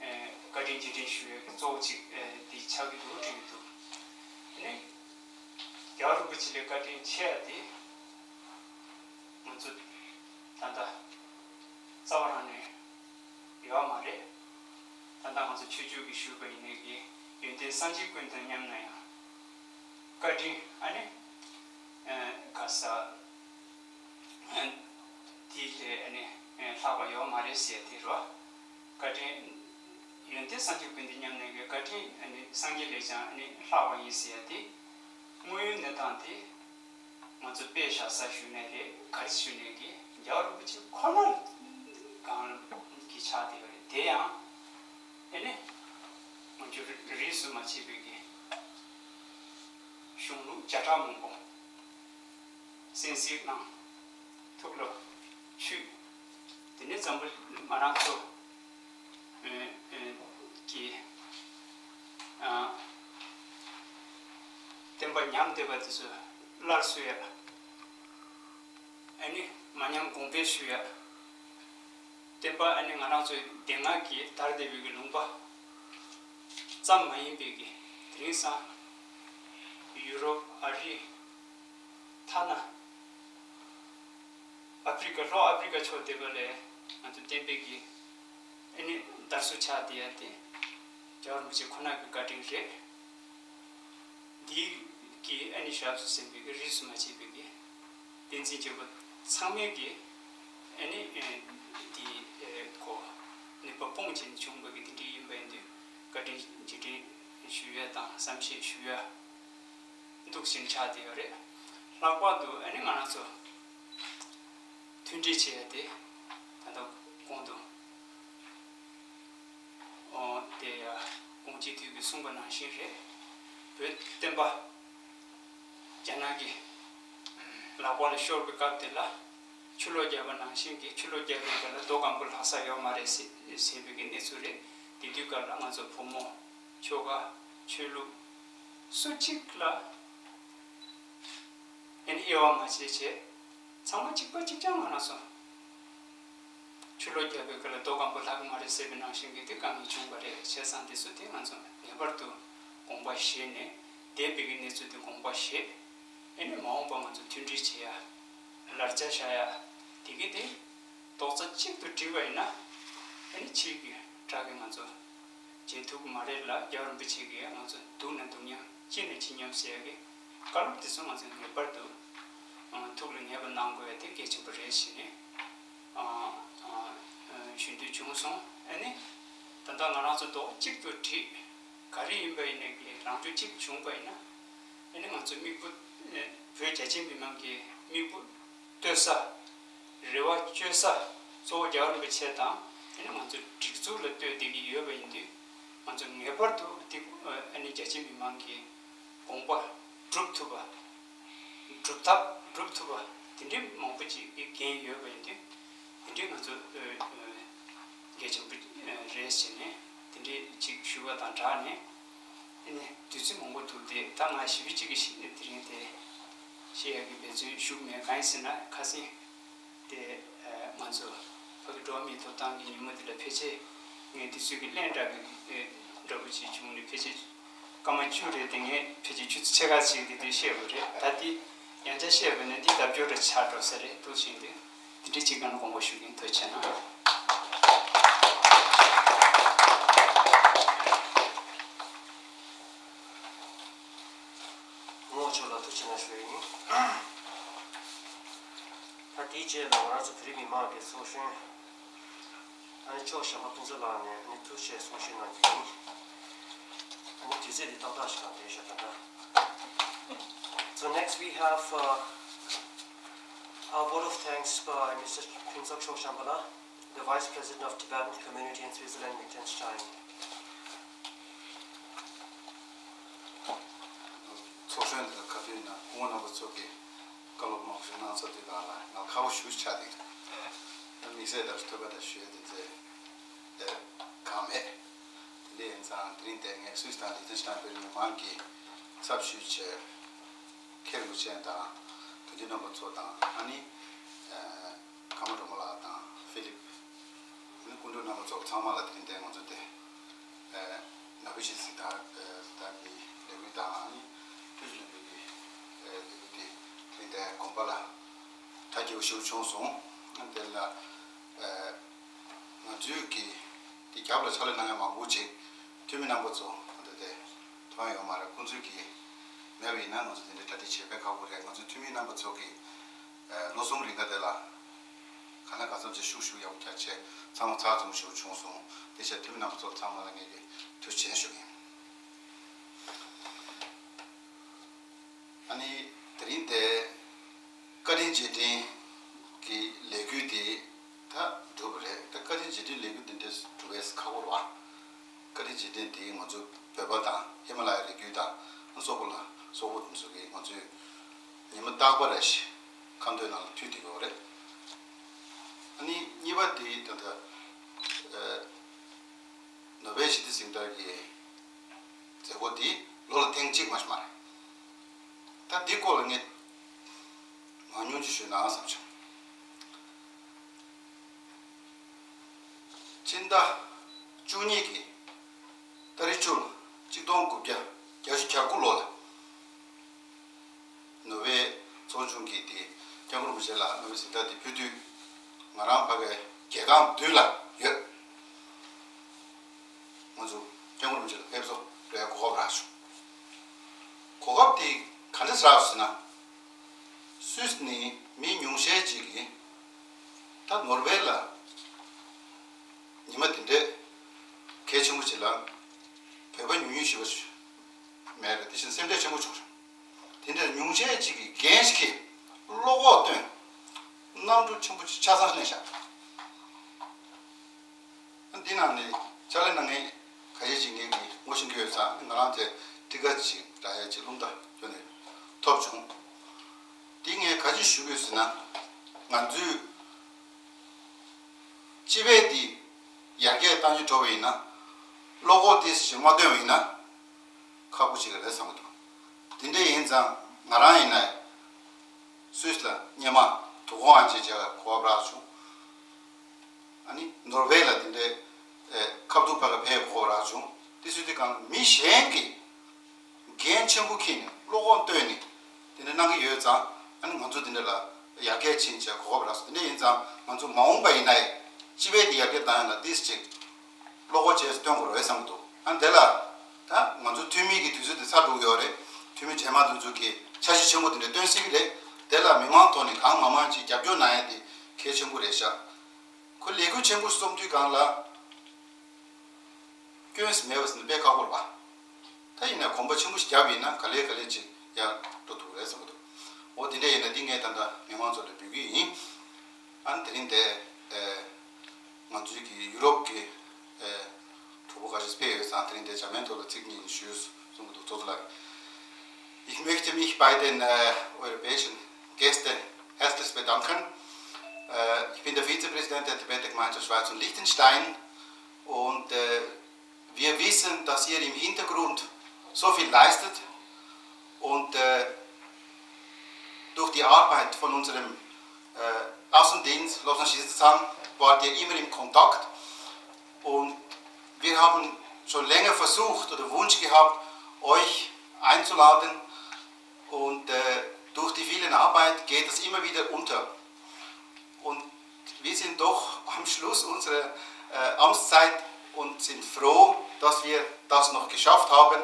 ཨེ་བཀའ་དྲིན་རྗེས་དྲན་ཞུ་ཡ་གི་གཙོ་བོ་གཅིག་ཨེ་དེ་ཆགས་ཀྱི་འདུག་དྲན་གྱི་འདུག་དེ་ནས་རྒྱལ་བ་རིན་པོ་ཆེ་ལ་བཀའ་དྲིན་ཆེ་ཡ་དེ་ང་ཚོ་ད་ལྟ་རྩ་བ་རང་ནས་ཡོད་མ་རེད། ད་ལྟ་ང་ཚོ་ཆོས་ཕྱོགས་ཀྱི་ཞུས་པ་ཡིན་ནའི་གི་ཡོན་ཏན་སངས་རྒྱས་ཀུན་དང་མཉམ་ན་ཡང་བཀའ་དྲིན་ཨ་ནི་ཨེ་ག་ས། དེ་ལས་ཨ་ནི་ལྷག་པ་ཡོད་མ་རེད་ཟེར་དེ་རོ། བཀའ་དྲིན། ཡོན་ཏན་སངས་རྒྱས་ཀུན་དང་མཉམ་གནས་ཀྱི་བཀའ་དྲིན་ཨ་ནི་སངས་རྒྱས་ལས་ཀྱང་ཨ་ནི་ལྷག་པ་ཡིན་ཟེར་དེ། དངོས་ཡོད་གནས་སྟངས་དེ་ང་ཚོ་དཔེ་བཞག་ས་ཞུ་ནས་རེད། ག་རེ་ཞུ་ནས་ཀྱི་རྒྱལ་བ་རིན་པོ་ཆེ་ཁོ་ན་གང་གི་ཆགས་བསྡད་ཡོད་རེད། དེ་ཡང་ཨ་ནི་ང་ཚོ་རིས་སུ་མ་ཆད་པའི་གི་གཞུང་ལུགས་བརྒྱ་ཕྲག་མང་པོ། གསན་གཟིགས་གནང་། ཐུགས་ལ་ ཆོས། དེ་ནས་འཛམ་བུ་ང་རང་ཚོ་ཨེ་ཨེ་གི་ཨ་བསྟན་པ་ཉམས་བསྡད་པ་དེ་ཚོ་སླར་གསོ་ཡ། ཨ་ནི་མ་ཉམས་གོང་འཕེལ་ཞུ་ཡ། བསྟན་པ་ཨ་ནི་ང་རང་ཚོའི་སྡེ་ལྔ་གི་དར་བསྡད་པའི་གི་ལུང་པ་ཙམ་མ་ཡིན་པའི་གི་དེ་རིང་སང་ཡུ་རོབ། ཨ་རི། ཐ་ན་ཨ་ཕི་རི་ཀ། ལྷོ་ཨ་ཕི་རི་ཀ་ཕྱོགས་དེ་པ་ལས་ང་ཚོ་བསྟན་པའི་གི་ཨ་ནི་དར་སྲོལ་ཆགས་བསྡད་ཡ་དེ་རྒྱལ་བ་རིན་པོ་ཆེ་ཁོ་ན་གི་བཀའ་དྲིན་རེད། འདི་གི་ཨ་ནི་ཞབས་སུ་སེམས་པའི་གི་རིས་སུ་མ་ཆད་པའི་གི་བསྟན་འཛིན་རྒྱལ་པོ་ཚང་མས་གི་ཨ་ནི་ཨེ་འདི་ཨེ་གོ་ནུས་པ་སྤུངས་བྱས་ནས་བྱུང་བའི་གི་དེ་འདྲའི་ཡིན་པ་ཡིན་དུས་བཀའ་དྲིན་རྗེས་དྲན་ཞུ་ཡ་དང་བསམ་ཤེས་ཞུ་ཡ་འདུག་ཅིང་ཆགས་བསྡད་ཡོད་རེད། ལྷག་པར་དུ་ཨ་ནི་ང་རང་ཚོ་མཐུན་སྒྲིལ་བྱས་ཏེ་ད་ལྟ་གོང་དུ་ཨོ་དེ་ཡ་ཀོང་སྤྱི་འཐུས་ཀྱིས་གསུངས་པ་ནང་བཞིན་རེད། བོད་བསྟན་པ་རྒྱ་ནག་གི་ལག་པ་ལ་ཤོར་བའི་སྐབས་དེ་ལ་ཆུ་ལོག་བརྒྱབ་པ་ནང་བཞིན་གྱི་ཆུ་ལོག་བརྒྱབ་པའི་སྐབས་ལ་རྡོ་སྒམ་པོ་ལྷག་ས་ཡོད་མ་རེད་ཟེར་ཟེར་བའི་གི་གནས་ཚུལ་རེད། དེ་དུས་སྐབས་ལ་ང་ཚོ་བུ་མོ། ཆོལ་ཁ། ཆོས་ལུགས། སུ་གཅིག་ལ་ཨ་ནི་དབྱེ་བ་མ་བྱས་བྱས། ཚང་མ་གཅིག་པ་གཅིག་རྐྱང་ང་རང་ཚོ། ཆུ་ལོག་བརྒྱབ་པའི་སྐབས་ལ་རྡོ་སྒམ་པོ་ལྷག་གི་མ་རེད་ཟེར་བའི་ནང་བཞིན་གྱི་དེ་དཀའ་ངལ་བྱུང་བ་རེད། བྱས་ཙང་དེ་ཚོ་དེ་ང་ཚོ་ངེས་པར་དུ་དགོངས་པ་བཞེས་ནས་འདས་པའི་གི་གནས་ཚུལ་དེ་དགོངས་པ་བཞེས། ཨ་ནི་མ་འོངས་པ་ང་ཚོ་མཐུན་སྒྲིལ་བྱེད་ཡ། ལར་ཆ་བཞག་ཡ། དེ་གི་དེ་རྡོག་རྩ་གཅིག་ཏུ་བསྒྲིལ་བ་ཡིན་ན། ཨ་ནི་ཕྱིའི་གི་དགྲ་གིས་ང་ཚོ་བརྗེད་ཐུབ་ཀྱི་མ་རེད་ལ། རྒྱལ་བ་རིན་པོ་ཆེ་གིས་ང་ཚོ་སྡུག་ན་སྡུག་མཉམ། སྐྱིད་ན་སྐྱིད་མཉམ་ཟེར་ཡ་གི་བཀའ་སློབ་དེ་ཚོ་ང་ཚོས་ངེས་པར་དུ་ཨ་ཐུགས་ལ་ངེས་པ་གནང་དགོས་ཡ་དེ་གལ་ཆེན་པོ་རེད་ཟེར་ནས་ཨ་ཨ་ཨ་ཞུ་འདོད་བྱུང་སོང་། ཨ་ནི་ད་ལྟ་ང་རང་ཚོ་རྡོག་གཅིག་ཏུ་སྒྲིལ། ག་རེ་ཡིན་པ་ཡིན་ནའི་གི་རང་ཕྱོགས་གཅིག་བྱུང་བ་ཡིན་ན། ཨ་ནི་ང་ཚོ་མིག་དཔེ་ཨ་བོད་རྒྱ་ཆེ་མི་མང་གི་མིག་དཔེ་ལྟོས་ས། རེ་བ་བཅོལ་ས་གཙོ་བོ་རྒྱལ་བ་རིན་པོ་ཆེ་དང་། ཨ་ནི་ང་ཚོ་སྒྲིག་འཛུགས་ལ་ལྟོས་བསྡད་ཀྱི་ཡོད་པ་ཡིན་དུས། ང་ཚོ་ངེས་པར་དུ་འདི་ཨ་ནི་རྒྱ་ཆེ་མི་མང་གི་དགོངས་པ་སྒྲུབ་ཐུབ་པ། སྒྲུབ་ཐབས་སྒྲུབ་ཐུབ་པ་དེ་འདྲའི་མང་པོ་ཅིག་གི་འགན་ཡོད་པ་ཡིན་དུས། དེ་འདྲའི་ང་ཚོ་ཨ་ཨ་གལ་ཆེན་པོ་རེད་ཟེར་ནས་དེ་འདྲའི་ཅིག་ཞུ་བ་དང་སྦྲགས་ནས། ཨ་ནི་དུས་ཚོད་མང་པོ་འདུག་སྟེ། ད་ང་ཞེ་པོ་ཅིག་གི་ཞིག་དེ་རིང་དེ་བཤད་ཡག་གི་འབད་བརྩོན་ཞུ་མེད། གང་ཡིན་ཟེར་ན་ཁ་སང་དེ་ཨ་ང་ཚོ་ཕ་གི་འགྲོ་བ་མིའི་ཐོབ་ཐང་གི་ཉིན་མོ་དེ་ལ་ཕལ་ཆེར་ངས་དུས་ཚོད་ཀྱི་གླེང་འདྲ་བའི་ཨ་འདྲ་པོ་ཅིག་བྱུང་ནས། ཕལ་ཆེར་སྐར་མ་བཅུ་རེད་དེ། ངས་ཕལ་ཆེར་ཆུ་ཚོད་ཕྱེད་ཀ་ཅིག་དེ་དུས་བཤད་དགོས་རེད། ད་དེ་ཡང་བསྐྱར་བཤད་པ་ན་འདི་ལྡབ་འགྱུར་རེ་ཆགས་འགྲོ་ས་རེད་འདུག་བཞིན་དུ། དེ་འདྲའི་ཅིག་གནང་དགོངས་པ་ཞུ་གི་ཡིན། ཐུགས་རྗེ་གནང་། ངོ་མཆོག་ལ་ཐུགས་རྗེ་གནང་ཞུ་ཡི་ཡིན། ད་དེའི་རྗེས་ལ་ང་རང་ཚོ་བོད་རིགས་མི་མང་གི་ཚོགས་གཞོན་ཨ་ནི་ཕྱོགས་བཞི་པ་ཕུན་ཚོགས་ལགས་ནས་ཨ་ནི་ཐུགས་རྗེ་ཆེ་གསུང་བཤད་གནང་རྒྱུ་ཡིན། ཨ་ནི་དུས་ཚོད་འདི་ཏག་ཏག་ཞིག་གང་བསྡད་ཤག་ད་ལྟ། So next we have uh, a vote of thanks by Mister Phuntsog Choshambala, the Vice President of Tibetan Community in Switzerland, Liechtenstein. ཚོགས་གཞོན་དང་ཁ་ཐུག་ན་སྐུ་ངོ་རྣམ་པ་ཚོ་གིས་བཀའ་སློབ་མང་པོ་ཞིག་གནང་ཚར་དུས་སྒང་ལ་ང་ཁག་པོ་ཞེ་པོ་ཆགས་འདུག་ད་དམིགས་བསལ་ལྟར་ཐོས་པ་དང་ཞུ་ཡ་དེ་ཚོ་དེར་གང་མེད། དེ་འདྲ་ཡིན་ཙང་དེ་རིང་དེ་ངས་སུད་སི་དང་ལི་ཐེན་སི་ཐན་བོད་རིགས་མི་མང་གི་ཚབ་ཞུས་བྱས། མཁན་རིན་པོ་ཆེ་དང་དོན་གཅོད་རྣམ་པ་ཚོ་དང་། ཨ་ནི་ཨ་ཀརྨ་སྒྲོལ་མ་ལགས་དང་ཧྥི་ལིབ། ཨ་ནི་སྐུ་མགྲོན་རྣམ་པ་ཚོ་ཚང་མ་ལ་དེ་རིང་དེ་ང་ཚོ་དེ་ཨ་ནོ་བེལ་ཞི་བདེའི་གཟེངས་རྟགས་ཨ་གཟེངས་རྟགས་ཀྱི་ལས་འགུལ་དང་། ཨ་ནི་ཀྲུའུ་ཞི་ལུང་པའི་གི་ཨ་ལས་འགུལ་དེ་དེ་རིང་དེ་དགོན་པ་ལ་གྲ་རྒྱས་པོ་ཞིག་བྱུང་སོང་། ཨ་ནི་དེ་ལ་ཨ་ང་ཚོའི་གི་དེ་རྒྱབ་ལ་ཕྱག་ལས་གནང་མཁན་མང་པོ་ཅིག་འཐུས་མི་རྣམ་པ་ཚོ་ད་ལྟ་དེ་ཐོན་ཡོད་མ་རེད། ཁོང་ཚོས་གི་མེད་པ་ཡིན་ན་ང་ཚོ་དེ་འདྲའི་གྲ་སྒྲིག་བྱེད་དཔེ་ཁག་པོ་རེད། ང་ཚོའི་འཐུས་མི་རྣམ་པ་ཚོ་གི་ཨ་ལོ་གསུམ་རིང་ག་དེ་ལ་ག་ན་ག་ཚོད་ཅིག་ཤུགས་ཤུགས་ཡག་པོ་རྒྱག་བྱས་ཚང་མ་ཚགས་ཚུད་པོ་ཞིག་བྱུང་སོང་། དེ་བྱས་འཐུས་མི་རྣམ་པ་ཚོ་ཚང་མ་ལ་ངས་གི་ཐུགས་རྗེ་ཆེ་ཞུ་གི་ཡིན། ཨ་ནི་དེ་རིང་དེ་བཀའ་དྲིན་རྗེས་དྲན་གྱི་ལས་འགུལ་དེ་ད་གྲུབ་པ་རེད། ད་བཀའ་དྲིན་རྗེས་དྲན་ལས་འགུལ་དེ་འདྲ་གྲུབ་པས་ཁག་པོ་རེད་བ། བཀའ་དྲིན་རྗེས་དྲན་དེ་ང་ཚོ་བོད་པ་དང་ཧི་མ་ལ་ཡ་རི་རྒྱུད་དང་སོག་པོ་ལ་སོག་པོ་དེ་ཚོ་གིས་ང་ཚོའི་ཉི་མ་རྟག་པར་རེ་བཞིན་ཁ་འདོན་ནང་ལ་མཐུད་བསྡད་ཡོད་རེད། ཨ་ནི་གཉིས་པ་དེ་ད་ལྟ་ཨ་ནོ་བེལ་ཞི་བདེ་གཟེངས་རྟགས་ཀྱི་མཛད་སྒོ་དེ་ལོ་ལ་ཐེངས་གཅིག་མ་གཏོགས་མ་རེད། ད་འདི་སྐོར་ལ་ངས་མང་ཉུང་ཅིག་ཞུས་ན་བསམ་བྱུང་། ཕྱི་ཟླ་བཅུ་གཉིས་ཀྱི་ཏ་རིག་བཅུ་ལ་གཅིག་སྟོང་དགུ་བརྒྱ་བརྒྱད་ཅུ་གྱ་དགུ་ལོ་ལ་ནོ་བེལ་ཚོགས་ཆུང་གིས་དེ་སྐྱབས་མགོན་རིན་པོ་ཆེ་ལ་ནོ་བེལ་གཟེངས་རྟགས་དེ་ཕུལ་དུས། ང་རང་ཕ་གིའི་རྒྱལ་ཁང་མདུན་ལ་ཡོད། ང་ཚོ་སྐྱབས་མགོན་རིན་པོ་ཆེ་ལ་ཕེབས་བསུ་རེ་གོ་སྐབས་རག་བྱུང་། གོ་སྐབས་དེ་ག་འདྲ་རག་ཟེར་ན། སུད་སི་ནས་མི་ཉུང་ཤས་ཅིག་གིས་ད་ནོར་ཝེ་ལ་ཉི་མ་དེ་འདྲའི་གལ་ཆེན་པོ་ཅིག་ལ་བོད་པ་ཉུང་ཉུང་ཞེ་པོ་ཅིག་མེད་པས། དེ་བཞིན་སེམས་ཁྲལ་ཆེན་པོ་བྱུང་། དེ་འདྲ་ཉུང་ཤས་ཅིག་གིས་འགན་ཞིག་གིས་བློ་ཁོག་བཏོན། གནམ་གྲུ་ཆེན་པོ་ཅིག་ཆ་ཚང་ལེན་བཞག། འདི་ནང་ནས་ཕྱག་ལས་གནང་མཁན་ཁ་ཤས་ཅིག་ངེད་ཀྱིས་ངོ་ཤེས་ཀྱི་ཡོད་ཙང་། ང་རང་ཚོའི་ཊི་ཀ་ཅིག་འདྲ་ཡ་ཅིག་རླུང་རྟ་ཁྱོན་ནས་ཐོབ་བྱུང་། འདི་ངས་ག་ཅི་ཞུ་དགོས་ཟེར་ན། ང་ཚོས་སྤྱི་པའི་འདི་ཡར་རྒྱས་གཏང་རྒྱུ་འགྲོ་བ་ཡིན་ན། བློ་ཁོག་ཏོག་ཙམ་ཞིག་མ་བཏོན་པ་ཡིན་ན་ཁག་པོ་ཅིག་རེད་བསམ་གྱི་འདུག། དེ་འདྲ་ཡིན་ཙང་ང་རང་ཡིན་ན་སུད་སི་ལ་སྔོན་མ་དོ་དགོང་ཨ་ཅེ་བྱས་གོ་སྐབས་རག་བྱུང་། ཨ་ནི་ནོར་ཝེ་ལ་དེ་འདྲའི་ཨེ་ཁ་ཐུག་ཕ་གི་ཕེབས་གོ་སྐབས་རག་བྱུང་། དེ་སུད་སི་གང་མི་གཞན་གྱིས་འགན་ཆེན་པོ་འཁྱེར་ནས་བློ་ཁོག་བཏོན་ནས་དེ་འདྲ་གནང་གི་ཡོད་ཙང་། ཨ་ནི་ང་ཚོ་དེ་འདྲ་ལ་ཡར་རྒྱས་ཕྱིན་བྱས་གོ་སྐབས་རག་སོང་། དེ་འདྲ་ཡིན་ཙང་ང་ཚོ་མ་འོངས་པ་ཡིན་ན་ཡང་སྤྱི་པའི་དེ་ཡར་རྒྱས་གཏང་ཡ་ལ་ཏོག་ཙམ་ཅིག་བློ་ཁོག་བྱས་སུ་བཏོན་དགོས་རེད་བསམ་གྱི་འདུག། ཨ་ནི་དེ་ལ་ད་ང་ཚོ་འཐུས་མི་གི་དུས་ཚོད་དེ་ཚར་འགྲོ་གི་ཡོད་རེད། འཐུས་མི་རྗེས་མ་དེ་ཚོ་གིས་འཆར་གཞི་ཆེན་པོ་དེ་འདྲ་བཏོན་སྲིད་ཀྱི་རེད། དེ་ལ་མི་མང་ཐོག་ནས་གང་མང་མང་ཅིག་རྒྱབ་སྐྱོར་གནང་ཡ་དེ་གལ་ཆེན་པོ་རེད་ཤག། ཁོ་ལས་འགུལ་ཆེན་པོ་རྩོམ་དུས་སྒང་ལ་སྐྱོན་མེད་པ་ཟེར་ན་དཔེ་ཁག་པོ་རེད་པ། ད་ཡིན་ན་གོམ་པ་ཆེན་པོ་ཞིག་བརྒྱབ་ཡིན་ན་ག་ལེ་ག་ལེ་ཅིག་ཡར་འགྲོ་ཐུབ་རེད་བསམ་གྱི་འདུག། འོ་དེ་འདྲ་ཡིན་ན་འདི་ངས་ད་ལྟ་མི་མང་ཚོ་ལ་འབུལ་གྱི་ཡིན། ཨ་ནི་དེ་རིང་དེ་ཨེ་ང་ཚོའི་གི་ཡུ་རོབ་ཀྱི་ཨེ་གྲོགས་པོ་ཁ་ཤས་ཕེབས་ཡོད་ཙང་། དེ་རིང་དེ་འཇར་མན་ཐོག་ལ་ཚིག་གཉིས་ཞུས་གསུང་གི་འདུག། ཚོགས་གཙོ་ལགས། Ich möchte mich bei den äh, europäischen Gästen herzlich bedanken. Äh, ich bin der Vizepräsident der Tibeter Gemeinschaft Schweiz und Liechtenstein und äh, wir wissen, dass ihr im Hintergrund so viel leistet und äh, durch die Arbeit von unserem äh, Außendienst, Losna Shizan, wart ihr immer im Kontakt und wir haben schon länger versucht oder Wunsch gehabt, euch einzuladen und äh, durch die vielen Arbeit geht es immer wieder unter. Und wir sind doch am Schluss unserer äh, Amtszeit und sind froh, dass wir das noch geschafft haben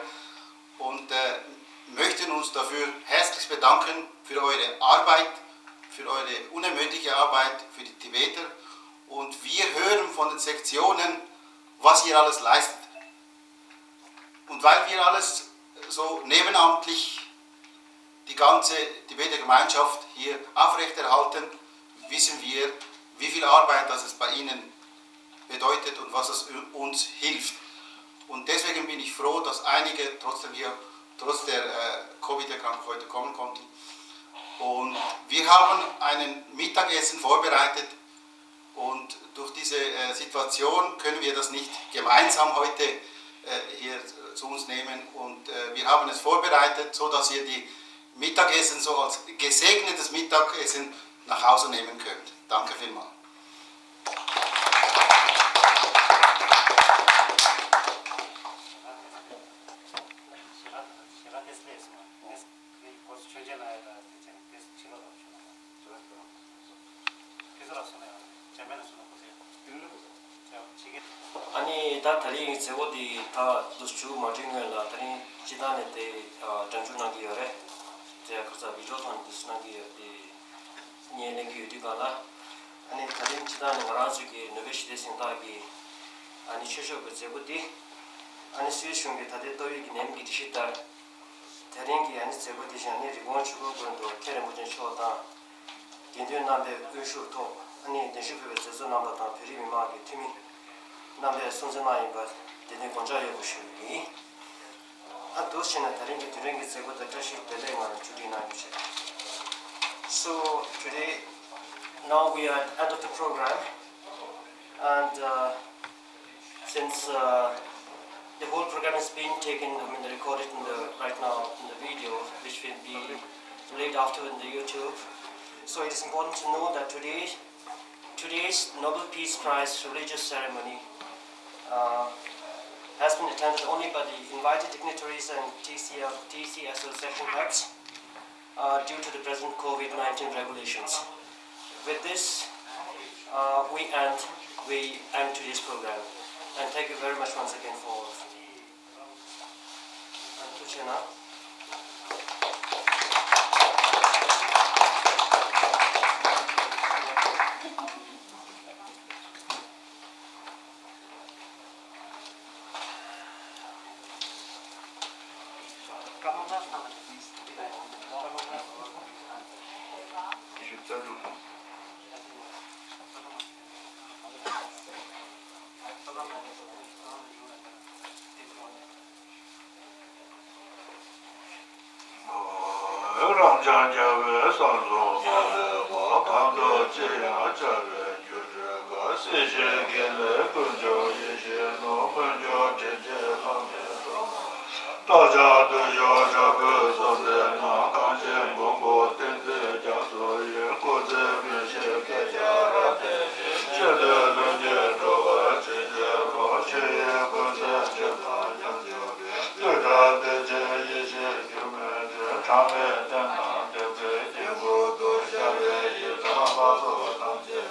und äh, möchten uns dafür herzlich bedanken für eure Arbeit, für eure unermüdliche Arbeit für die Tibeter. Und wir hören von den Sektionen, was ihr alles leistet. Und weil wir alles so nebenamtlich die ganze Tibeter Gemeinschaft hier aufrechterhalten, wissen wir, wie viel Arbeit das es bei Ihnen bedeutet und was es uns hilft. Und deswegen bin ich froh, dass einige trotzdem hier, trotz der äh, Covid-Erkrankung heute kommen konnten. Und wir haben ein Mittagessen vorbereitet und durch diese äh, Situation können wir das nicht gemeinsam heute äh, hier zu uns nehmen. Und äh, wir haben es vorbereitet, so dass ihr die Mittagessen so als gesegnetes Mittagessen nach Hause nehmen könnt. Danke vielmals. ཨ་ནི་ད་ད་རེས་མཛད་སྒོ་འདི་ད་འདུག་མཇུག་མ་སྒྲིལ་སྔོན་ལ་ད་རིང་སྤྱི་བཏང་ནས་དེ་སྒྲ་འཇུག་གནང་གི་ཡོད་རེད། དེ་ཁ་ཚ་བི་ཌི་ཡོ་ཐོག་ནས་འདུག་གནང་གི་ཡོད་དེ། བརྙན་ལེན་གྱི་ཡོད་དུས་སྒང་ལ། ཨ་ནི་ད་རིང་སྤྱི་བཏང་ནས་ང་རང་ཚོ་གི་ནོ་བེལ་ཞི་བདེ་གཟེངས་རྟགས་ཀྱི་ཨ་ནི་ཆོས་ཕྱོགས་ཀྱི་མཛད་སྒོ་འདི། ཨ་ནི་སུད་སི་གཞུང་གི་ད་ལྟའི་ཏོག་དབྱིབས་ཀྱི་ནད་ཡམས་ཀྱི་སྒྲིག་གཞི་ལྟར། དེ་རིང་གི་ཨ་ནི་མཛད་སྒོ་འདི་བཞིན་ཨ་ནི་རི་ཀོན་ཆོས་འཁོར་དགོན་དུ་མཁན་རིན་པོ་ཆེ་མཆོག་དང་། དགེ་འདུན་རྣམ་པའི་དབུ་བཞུགས་ཐོག་ཨ་ནི་གདན་ཞུ་ཕུལ་བའི་མཛད་གཙོ་རྣམ་པ་དང་བོད་རིགས་མི་མང་གི་འཐུས་མི་རྣམ་པས་སྲུང་བརྩི་གནང་ཡིན་པ་དེ་ནི་དགོངས་འཇགས་ཡོད་པ་ཞུ་རྒྱུ་ཡིན། ཨ་འདུག་བྱས་ན་ད་རིང་གི་དེ་རིང་གི་མཛད་སྒོ་དང་བཀྲ་ཤིས་བདེ་ལེགས་ངང་ནས་མཇུག་སྒྲིལ་གནང་རྒྱུ་བྱས། So today Now we are at the end of the program, and uh, since uh, the whole program is being taken, I mean, recorded in the right now in the video, which will be played after in the YouTube. So it is important to know that today, today's Nobel Peace Prize religious ceremony uh, has been attended only by the invited dignitaries and T C F, T C S O section heads uh, due to the present COVID nineteen regulations. With this, uh, we end we end today's program, and thank you very much once again for. རང་ཅག་རྒྱལ་བའི་བསམ་བཟུང་མ་ལུས་པ། གང་འདུལ་ཅི་ཡང་བྱ་བའི་རྒྱུར་གྲོལ་ག་སྲིད་ཞིའི་དགེ་ལེགས་ཀུན་འབྱུང་ཡེ་ཤེས་ནོར། སྨོན་འཇུག་དྲིན་ཅན་ལྷ་མིའི་སྲུང་མ། བདག་ཅག་བདུད་ཞི་དྲག་པོའི་གཟུགས་ལྡན་ན། གངས་ཅན་མགོན་པོ་བསྟན་འཛིན་རྒྱ་མཚོ་ཡི། སྐུ་ཚེ་མི་ཤིགས་བསྐལ་བརྒྱར་རབ་བརྟན་ཅིང་། གཞན་དོན་ལྷུན་གྱིས་གྲུབ་པར་བྱིན་གྱིས་རློབས། ཆོས་དབྱིངས་ཀུན་གསལ་ཆོས་དང་མཉམ་སྦྱོར་བའི། བདུད་དགྲ་བདེན་བཞིའི་ཡེ་ཤེས་སྒྱུ་མའི་རྩལ། གྲངས་མེད་རྟེན་དང་བདེན་པའི་དཀྱིལ་འཁོར་དུ། ཤར་བའི་ཡེ་གྲོལ་ལྷ་ཚོགས་ཐམས་ཅད།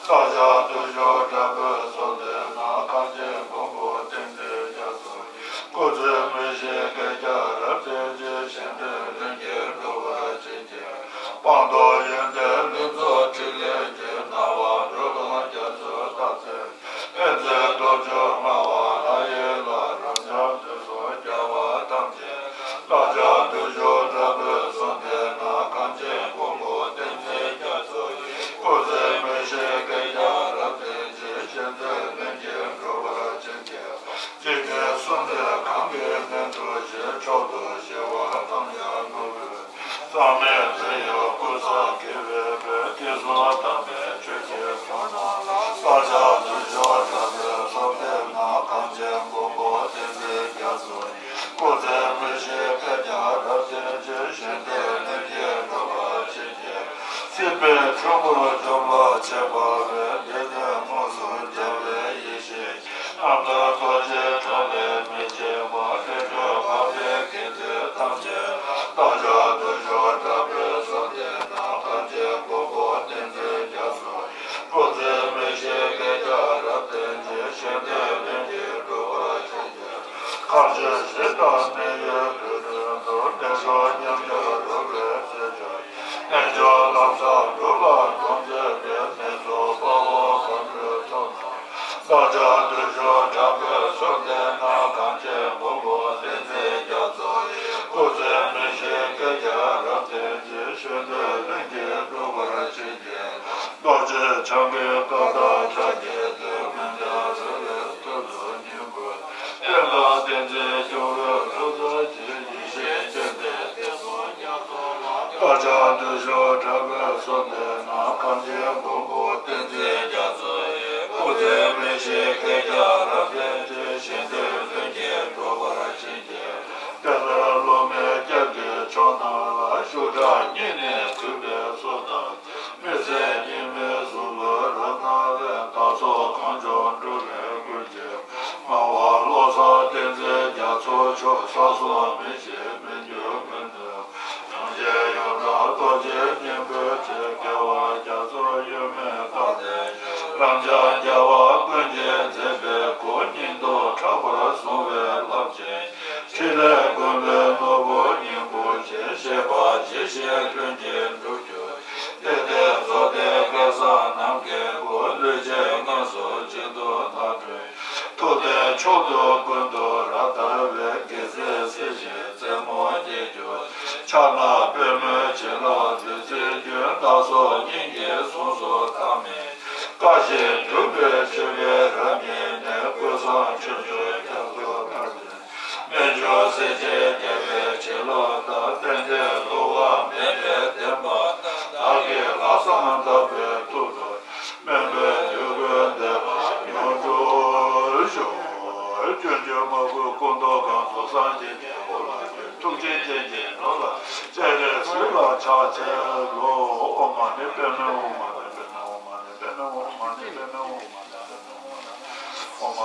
བདག་ཅག་བདུད་ཞི་དྲག་པོའི་གཟུགས་ལྡན་ན། གངས་ཅན་མགོན་པོ་བསྟན་འཛིན་རྒྱ་མཚོ་ཡི། སྐུ་ཚེ་མི་ཤིགས་བསྐལ་བརྒྱར་རབ་བརྟན་ཅིང་། གཞན་དོན་ལྷུན་གྱིས་གྲུབ་པར་བྱིན་གྱིས། སྤངས་རྟོགས་ཡོན་ཏན་ལྷུན་རྫོགས་ཕྲིན་ལས་ཀྱིས། སྣང་བ་འགྲོ་དོན་རྒྱ་མཚོའི་རྟགས་མཚན། ཕན་མཛད་སྟོབས་བཅུ་མངའ་བ་ལྷ་ཡི་ལྷ། རབ་འབྱམས་དུས་གསུམ་རྒྱལ་བ་ཐམས་ཅད། བདག་ཅག་བདུད་ཞི་དྲག་པོའི་གཟུགས་ལྡན་ན། གངས་ཅན་མགོན་པོ་བསྟན་འཛིན་རྒྱ་མཚོ་ཡི། སྐུ་ཚེ་མི་ཤིགས་བསྐལ་བརྒྱར་རབ་བརྟན་ཅིང་། གཞན་དོན་ལྷུན་གྱིས་གྲུབ་པར་བྱིན་གྱིས། འཇིག་རྟེན་གསུམ་མདོའི་གང་གི་ལྷན་དུ་བཞུགས། མཆོག་ཏུ་གཤེགས་པ་ཐམས་ཅད་ནོར་བུའི། གཙང་མའི་མེ་ཡོས་ཀུན་བསངས་དགེ་བའི་བུས། དུས་གསུམ་དམ་པའི་ཆོས་ཀྱི་ཕྱོགས་རྣམས་ལ། བདག་ཅག་བདུད་ཞི་དྲག་པོའི་གཟུགས་ལྡན་ན། གངས་ཅན་མགོན་པོ་བསྟན་འཛིན་རྒྱ་མཚོ་ཡི། སྐུ་ཚེ་མི་ཤིགས་བསྐལ་བརྒྱར་རབ་བརྟན་ཅིང་། གཞན་དོན་ལྷུན་གྱིས་གྲུབ་པར་བྱིན་གྱིས། སྲིད་པའི་འཁྲུལ་འཁོར་འཇོམས་པར་བྱེད་པ་བས། འདི་ནས་དངོས་སུ་རྒྱལ་བའི་ཡེ་ཤེས། རྣམ་ཐར་རྡོ་རྗེ་གྲགས་ལས་མི་ཕྱེད་པ། འཕྲིན་བཅུ་འཕགས་པའི་དགེ་འདུན་ཐམས་ཅད། བདག་ཅག་བདུད་ཞི་དྲག་པོའི་གཟུགས་ལྡན་ན། གངས་ཅན་མགོན་པོ་བསྟན་འཛིན་རྒྱ་མཚོ་ཡི། སྐུ་ཚེ་མི་ཤིགས་བསྐལ་བརྒྱར་རབ་བརྟན་ཅིང་། གཞན་དོན་ལྷུན་གྱིས་གྲུབ་པར་བྱིན་གྱིས། ཁམས་ཆེན་བཞི་དང་གནས་ཡུལ་དུས་གསུམ་དུ། གནས་མཆོག་མཉམ་སྦྱོར་རོལ་པའི་རྩེ་མཆོག་ཡི། རྣལ་འབྱོར་ལམ་བཟང་སྒྲུབ་ལ་གདུང་མཛད་པའི། གནས་ཚུལ་དཔའ་བོ་མཁའ་འགྲོའི་ཚོགས་རྣམས། བདག་ཅག་བདུད་ཞི་དྲག་པོའི་གཟུགས་ལྡན་ན། གངས་ཅན་མགོན་པོ་བསྟན་འཛིན་རྒྱ་མཚོ་ཡི། སྐུ་ཚེ་མི་ཤིགས་བསྐལ་བརྒྱར་རབ་བརྟན་ཅིང་། གཞན་དོན་ལྷུན་གྱིས་གྲུབ་པར་བྱིན་གྱིས། རྡོ་རྗེ་འཆང་གི་བཀའ་དང་ཕྱག་རྒྱའི་མཐུས། མི་འདའ་རོལ་པའི་ཐོར་ཚུགས་སྙིང་པོས། བསྟན་དང་བསྟན་འཛིན་སྐྱོང་བའི་རབ་གསལ་གྱི། ཡེ་ཤེས་སྤྱན་ལྡན་བསྟན་སྲུང་རྒྱ་མཚོ་ལ། བདག་ཅག་བདུད་ཞི་དྲག་པོའི་གཟུགས་ལྡན་ན། གངས་ཅན་མགོན་པོ་བསྟན་འཛིན་རྒྱ་མཚོ་ཡི། སྐུ་ཚེ་མི་ཤིགས་བསྐལ་བརྒྱར་རབ་བརྟན་ཅིང་། གཞན་དོན་ལྷུན་གྱིས་གྲུབ་པར་བྱིན་གྱིས། བསྟན་པའི་སློབ་མའི་སྐྱབས་ཀྱི་མཆོག་རྣམས་ལ། ཤུགས་དྲག་སྙིང་ནས་གུས་པས་གསོལ་དང་། མི་ཟད་སྙིགས་མའི་གཟུགས་པོ་རབ་སྣང་བས། བདག་སོགས་གངས་ལྗོངས་འགྲོ་བའི་ཀུན་གྱི། ངག་དབང་བློ་བཟང་བསྟན་འཛིན་རྒྱ་མཚོ་མཆོག་ས་གསུམ་མི་ཤིགས་མི་འགྱུར་མི་ནུབ། རང་རྒྱལ་ཡོངས་དག་རྡོ་རྗེ་སྙིང་པོའི་ཚུལ། རྒྱལ་བ་རྒྱ་མཚོ་གཡོ་མེད་རྟག་ཏུ་བཞུགས། རབ་འབྱམས་རྒྱལ་བ་ཀུན་གྱིས་མཛེས་པའི་སྐུ། སྙིང་སྟོབས་དྲག་པོར་བཟུང་བའི་རླབས་ཆེན། ཕྲིན་ལས་མགོན་པོའི་ནོར་བུ་སྙིང་པོ་ཆེ། བཞེད་པ་ཇི་བཞིན་ལྷུན་གྱིས་འགྲུབ་གྱུར། བསྟན་འདི་རྫོགས་ལྡན་སྐལ་བཟང་ནམ་མཁའི་སྐུ། ལུས་ཅན་ངལ་གསོ་གཅིག་ཏུ་བདག་སྒྲོལ། ཐུབ་བསྟན་མཆོག་ཏུ་ཀུན་ཏུ་རབ་དར་བའི། རྒྱལ་སྲས་སྲིད་ཞིའི་རྩེ་མོར་སྐྱེས་གྱུར། ཕྱག་ན་པདྨོའི་བྱིན་རླབས་བདུད་རྩིའི་རྒྱུན། བདག་སོགས་སྙིང་གི་གཟུངས་སུ་བཏང་མི་བཀག། ཞིང་སྒྲུབ་པའི་མཆོད་པའི་རབ་བརྙེས་ནས། ཀུན་བཟང་ཕྱོགས་བཅུར་རྒྱ་མཚོ་ལྟར་འཕེལ། རྣལ་འབྱོར་སྲས་ཆེན་རྒྱལ་བའི་བྱིན་རླབས་དང་། བསྟན་འདིར་བསླུ་བ་མེད་པའི་བདེན་པ་དང་། བདག་གིས་ལྷག་བསམ་དག་པའི་ཐུགས་ ཕྱག་འཚལ་ལོ། ཨོཾ་མ་ཎི་པདྨེ་ཧཱུྃ། མ་ཎི་པདྨེ་ཧཱུྃ། མ་ཎི་པདྨེ་ཧཱུྃ། མ་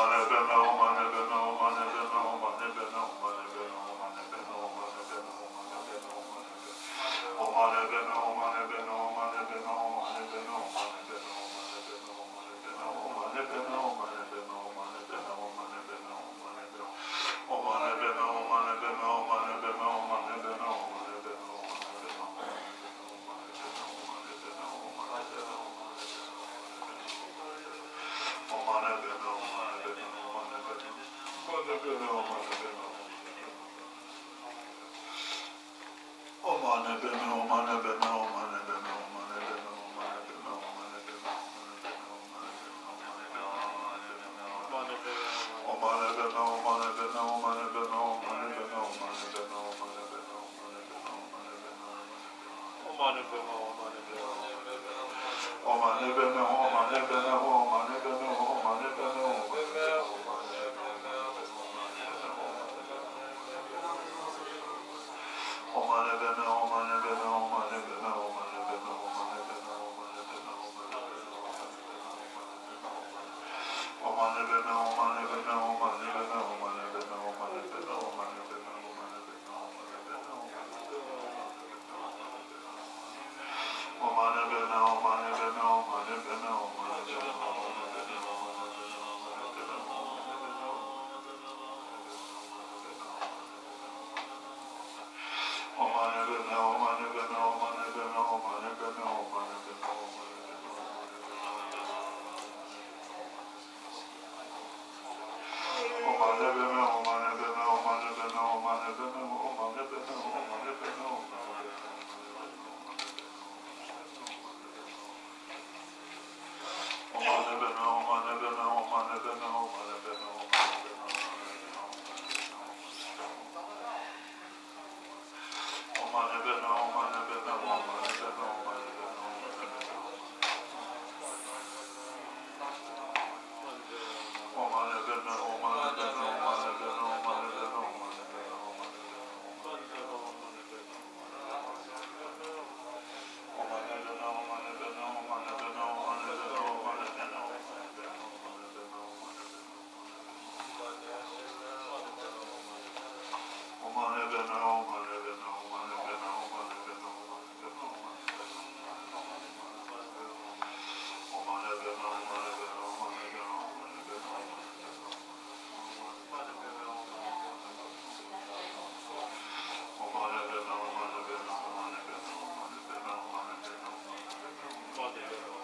ཎི་པདྨེ་ཧཱུྃ། མ་ཎི་པདྨེ་ཧཱུྃ། མ་ཎི་པདྨེ་ཧཱུྃ། མ་ཎི་པདྨེ་ཧཱུྃ། མ་ཎི་པདྨེ་ཧཱུྃ། མ་ཎི་པདྨེ་ཧཱུྃ། མ་ཎི་པདྨེ་ཧཱུྃ། མ་ཎི་པདྨེ་ཧཱུྃ། མ་ཎི་པདྨེ་ཧཱུྃ། མ་ཎི་པདྨེ་ཧཱུྃ། མ་ཎི་པདྨེ་ཧཱུྃ། མ་ཎི་པདྨེ་ཧཱུྃ། མ་ཎི་པདྨེ་ཧཱུྃ། མ་ཎི་པདྨེ་ཧཱུྃ། མ་ཎི་པདྨེ་ཧཱུྃ།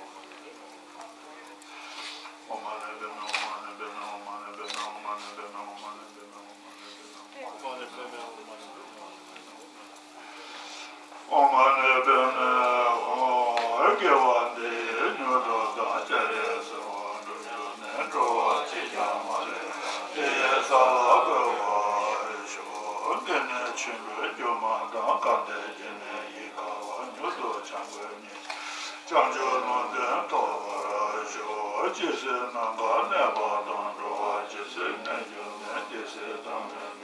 ཨོཾ་མ་ཎི་པདྨེ་ཧཱུྃ། དགེ་བ་འདི་ཡིས་མྱུར་དུ་བདག་སྐྱབས་ཡིན་ཟེར་བ་འགྲུབ་གྱུར་ནས། འགྲོ་བ་གཅིག་ཀྱང་མ་ལུས་པ་དེ་ཡི་ས་ལ་འགོད་པར་ཤོག། འདི་ནི་ཆོས་འཁོར་སྒྱུ་མ་དང་། སྐབས་འདིར་སྐྱེ་གནས་ཀྱི་དགའ་བ་མྱུར་དུ་འཆང་དགོས་ནས། བྱང་ཆུབ་ལུང་བསྟན་ཐོབ་པར་ཤོག། ཇི་སྲིད་ནམ་མཁའ་གནས་པ་དང་། འགྲོ་བ་ཇི་སྲིད་གནས་གྱུར་ནས། དེ་སྲིད་ཐོག་མེད་ནས་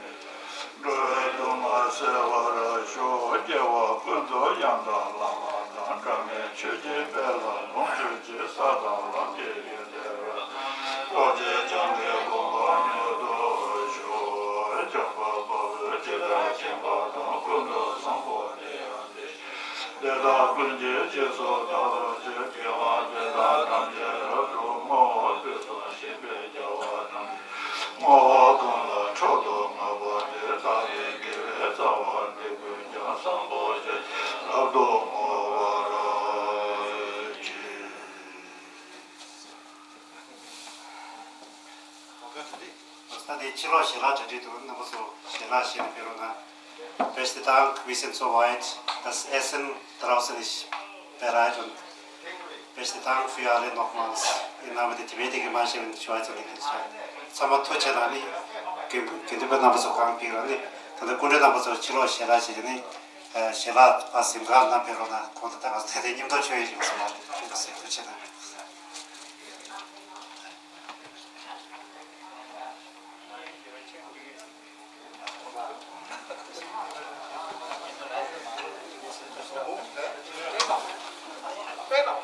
འགྲོ་བའི་སྡུག་བསྔལ་སེལ་བར་ཤོག། སྐྱེ་བ་ཀུན་ཏུ་ཡང་དག་བླ་མ་དང་། འབྲལ་མེད་ཆོས་ཀྱི་དཔལ་ལ་ལོངས་སྤྱོད་ཅིང་། ས་དང་ལམ་གྱི་ཡོན་ཏན་རབ་རྟོགས་ཀྱིས་བྱང་གི་གོ་འཕང་མྱུར་ཐོབ་ཤོག། འཇམ་དཔལ་དཔའ་བོས་ཇི་ལྟར་མཁྱེན་པ་དང་། ཀུན་ཏུ་བཟང་པོ་དེ་ཡང་དེ་བཞིན་དེ་དག་ཀུན་གྱི་རྗེས་སུ་བདག་སློབ་ཅིང་། དགེ་བ་འདི་དག་ཐམས་ཅད་རབ་ཏུ་བསྔོ། དུས་གསུམ་གཤེགས་པའི་རྒྱལ་བ་རྣམས་ཀྱིས། བསྔོ་བ་ཀུན་ལ་མཆོག་ཏུ་བསྔགས་པ་འདི། བདག་གི་དགེ་བའི་རྩ་བ་འདི་ཀུན་ཀྱང་། བཟང་པོ་སྤྱོད་ཕྱིར་རབ་ཏུ་བསྔོ་བར་བགྱི། ད་དེ་ཕྱི་ལོགས་ཞལ་ལག་གྲ་སྒྲིག་འདུག། རྣམ་པ་ཚོ་ཞལ་ལག་བཞེས་ནས་ཕེབས་རོགས་གནང་། Beste Dank, wir sind soweit. Das Essen draußen ist bereit und besten Dank für alle nochmals im Namen der Tibeter Gemeinschaft in der Schweiz und in Österreich. ཚང་མ་ཐུགས་རྗེ་གནང་། ནི་དགེ་འདུན་པ་རྣམ་པ་ཚོ་གང་ཕེབས་རོགས། ནི་ད་ལྟ་སྐུ་མགྲོན་རྣམ་པ་ཚོ་ཕྱི་ལོགས་ཞལ་ལག་བཞེས་ནས། ཞལ་ལག་པ་གཟིམ་ཁང་ནང་ཕེབས་རོགས་གནང་། ཁོང་དང་ད་ག་ཚོད་དེ་མཉམ་དུ་མཆོད་ཡོང་སོང་། ཐུགས་རྗེ་གནང་། དཔེར་ན་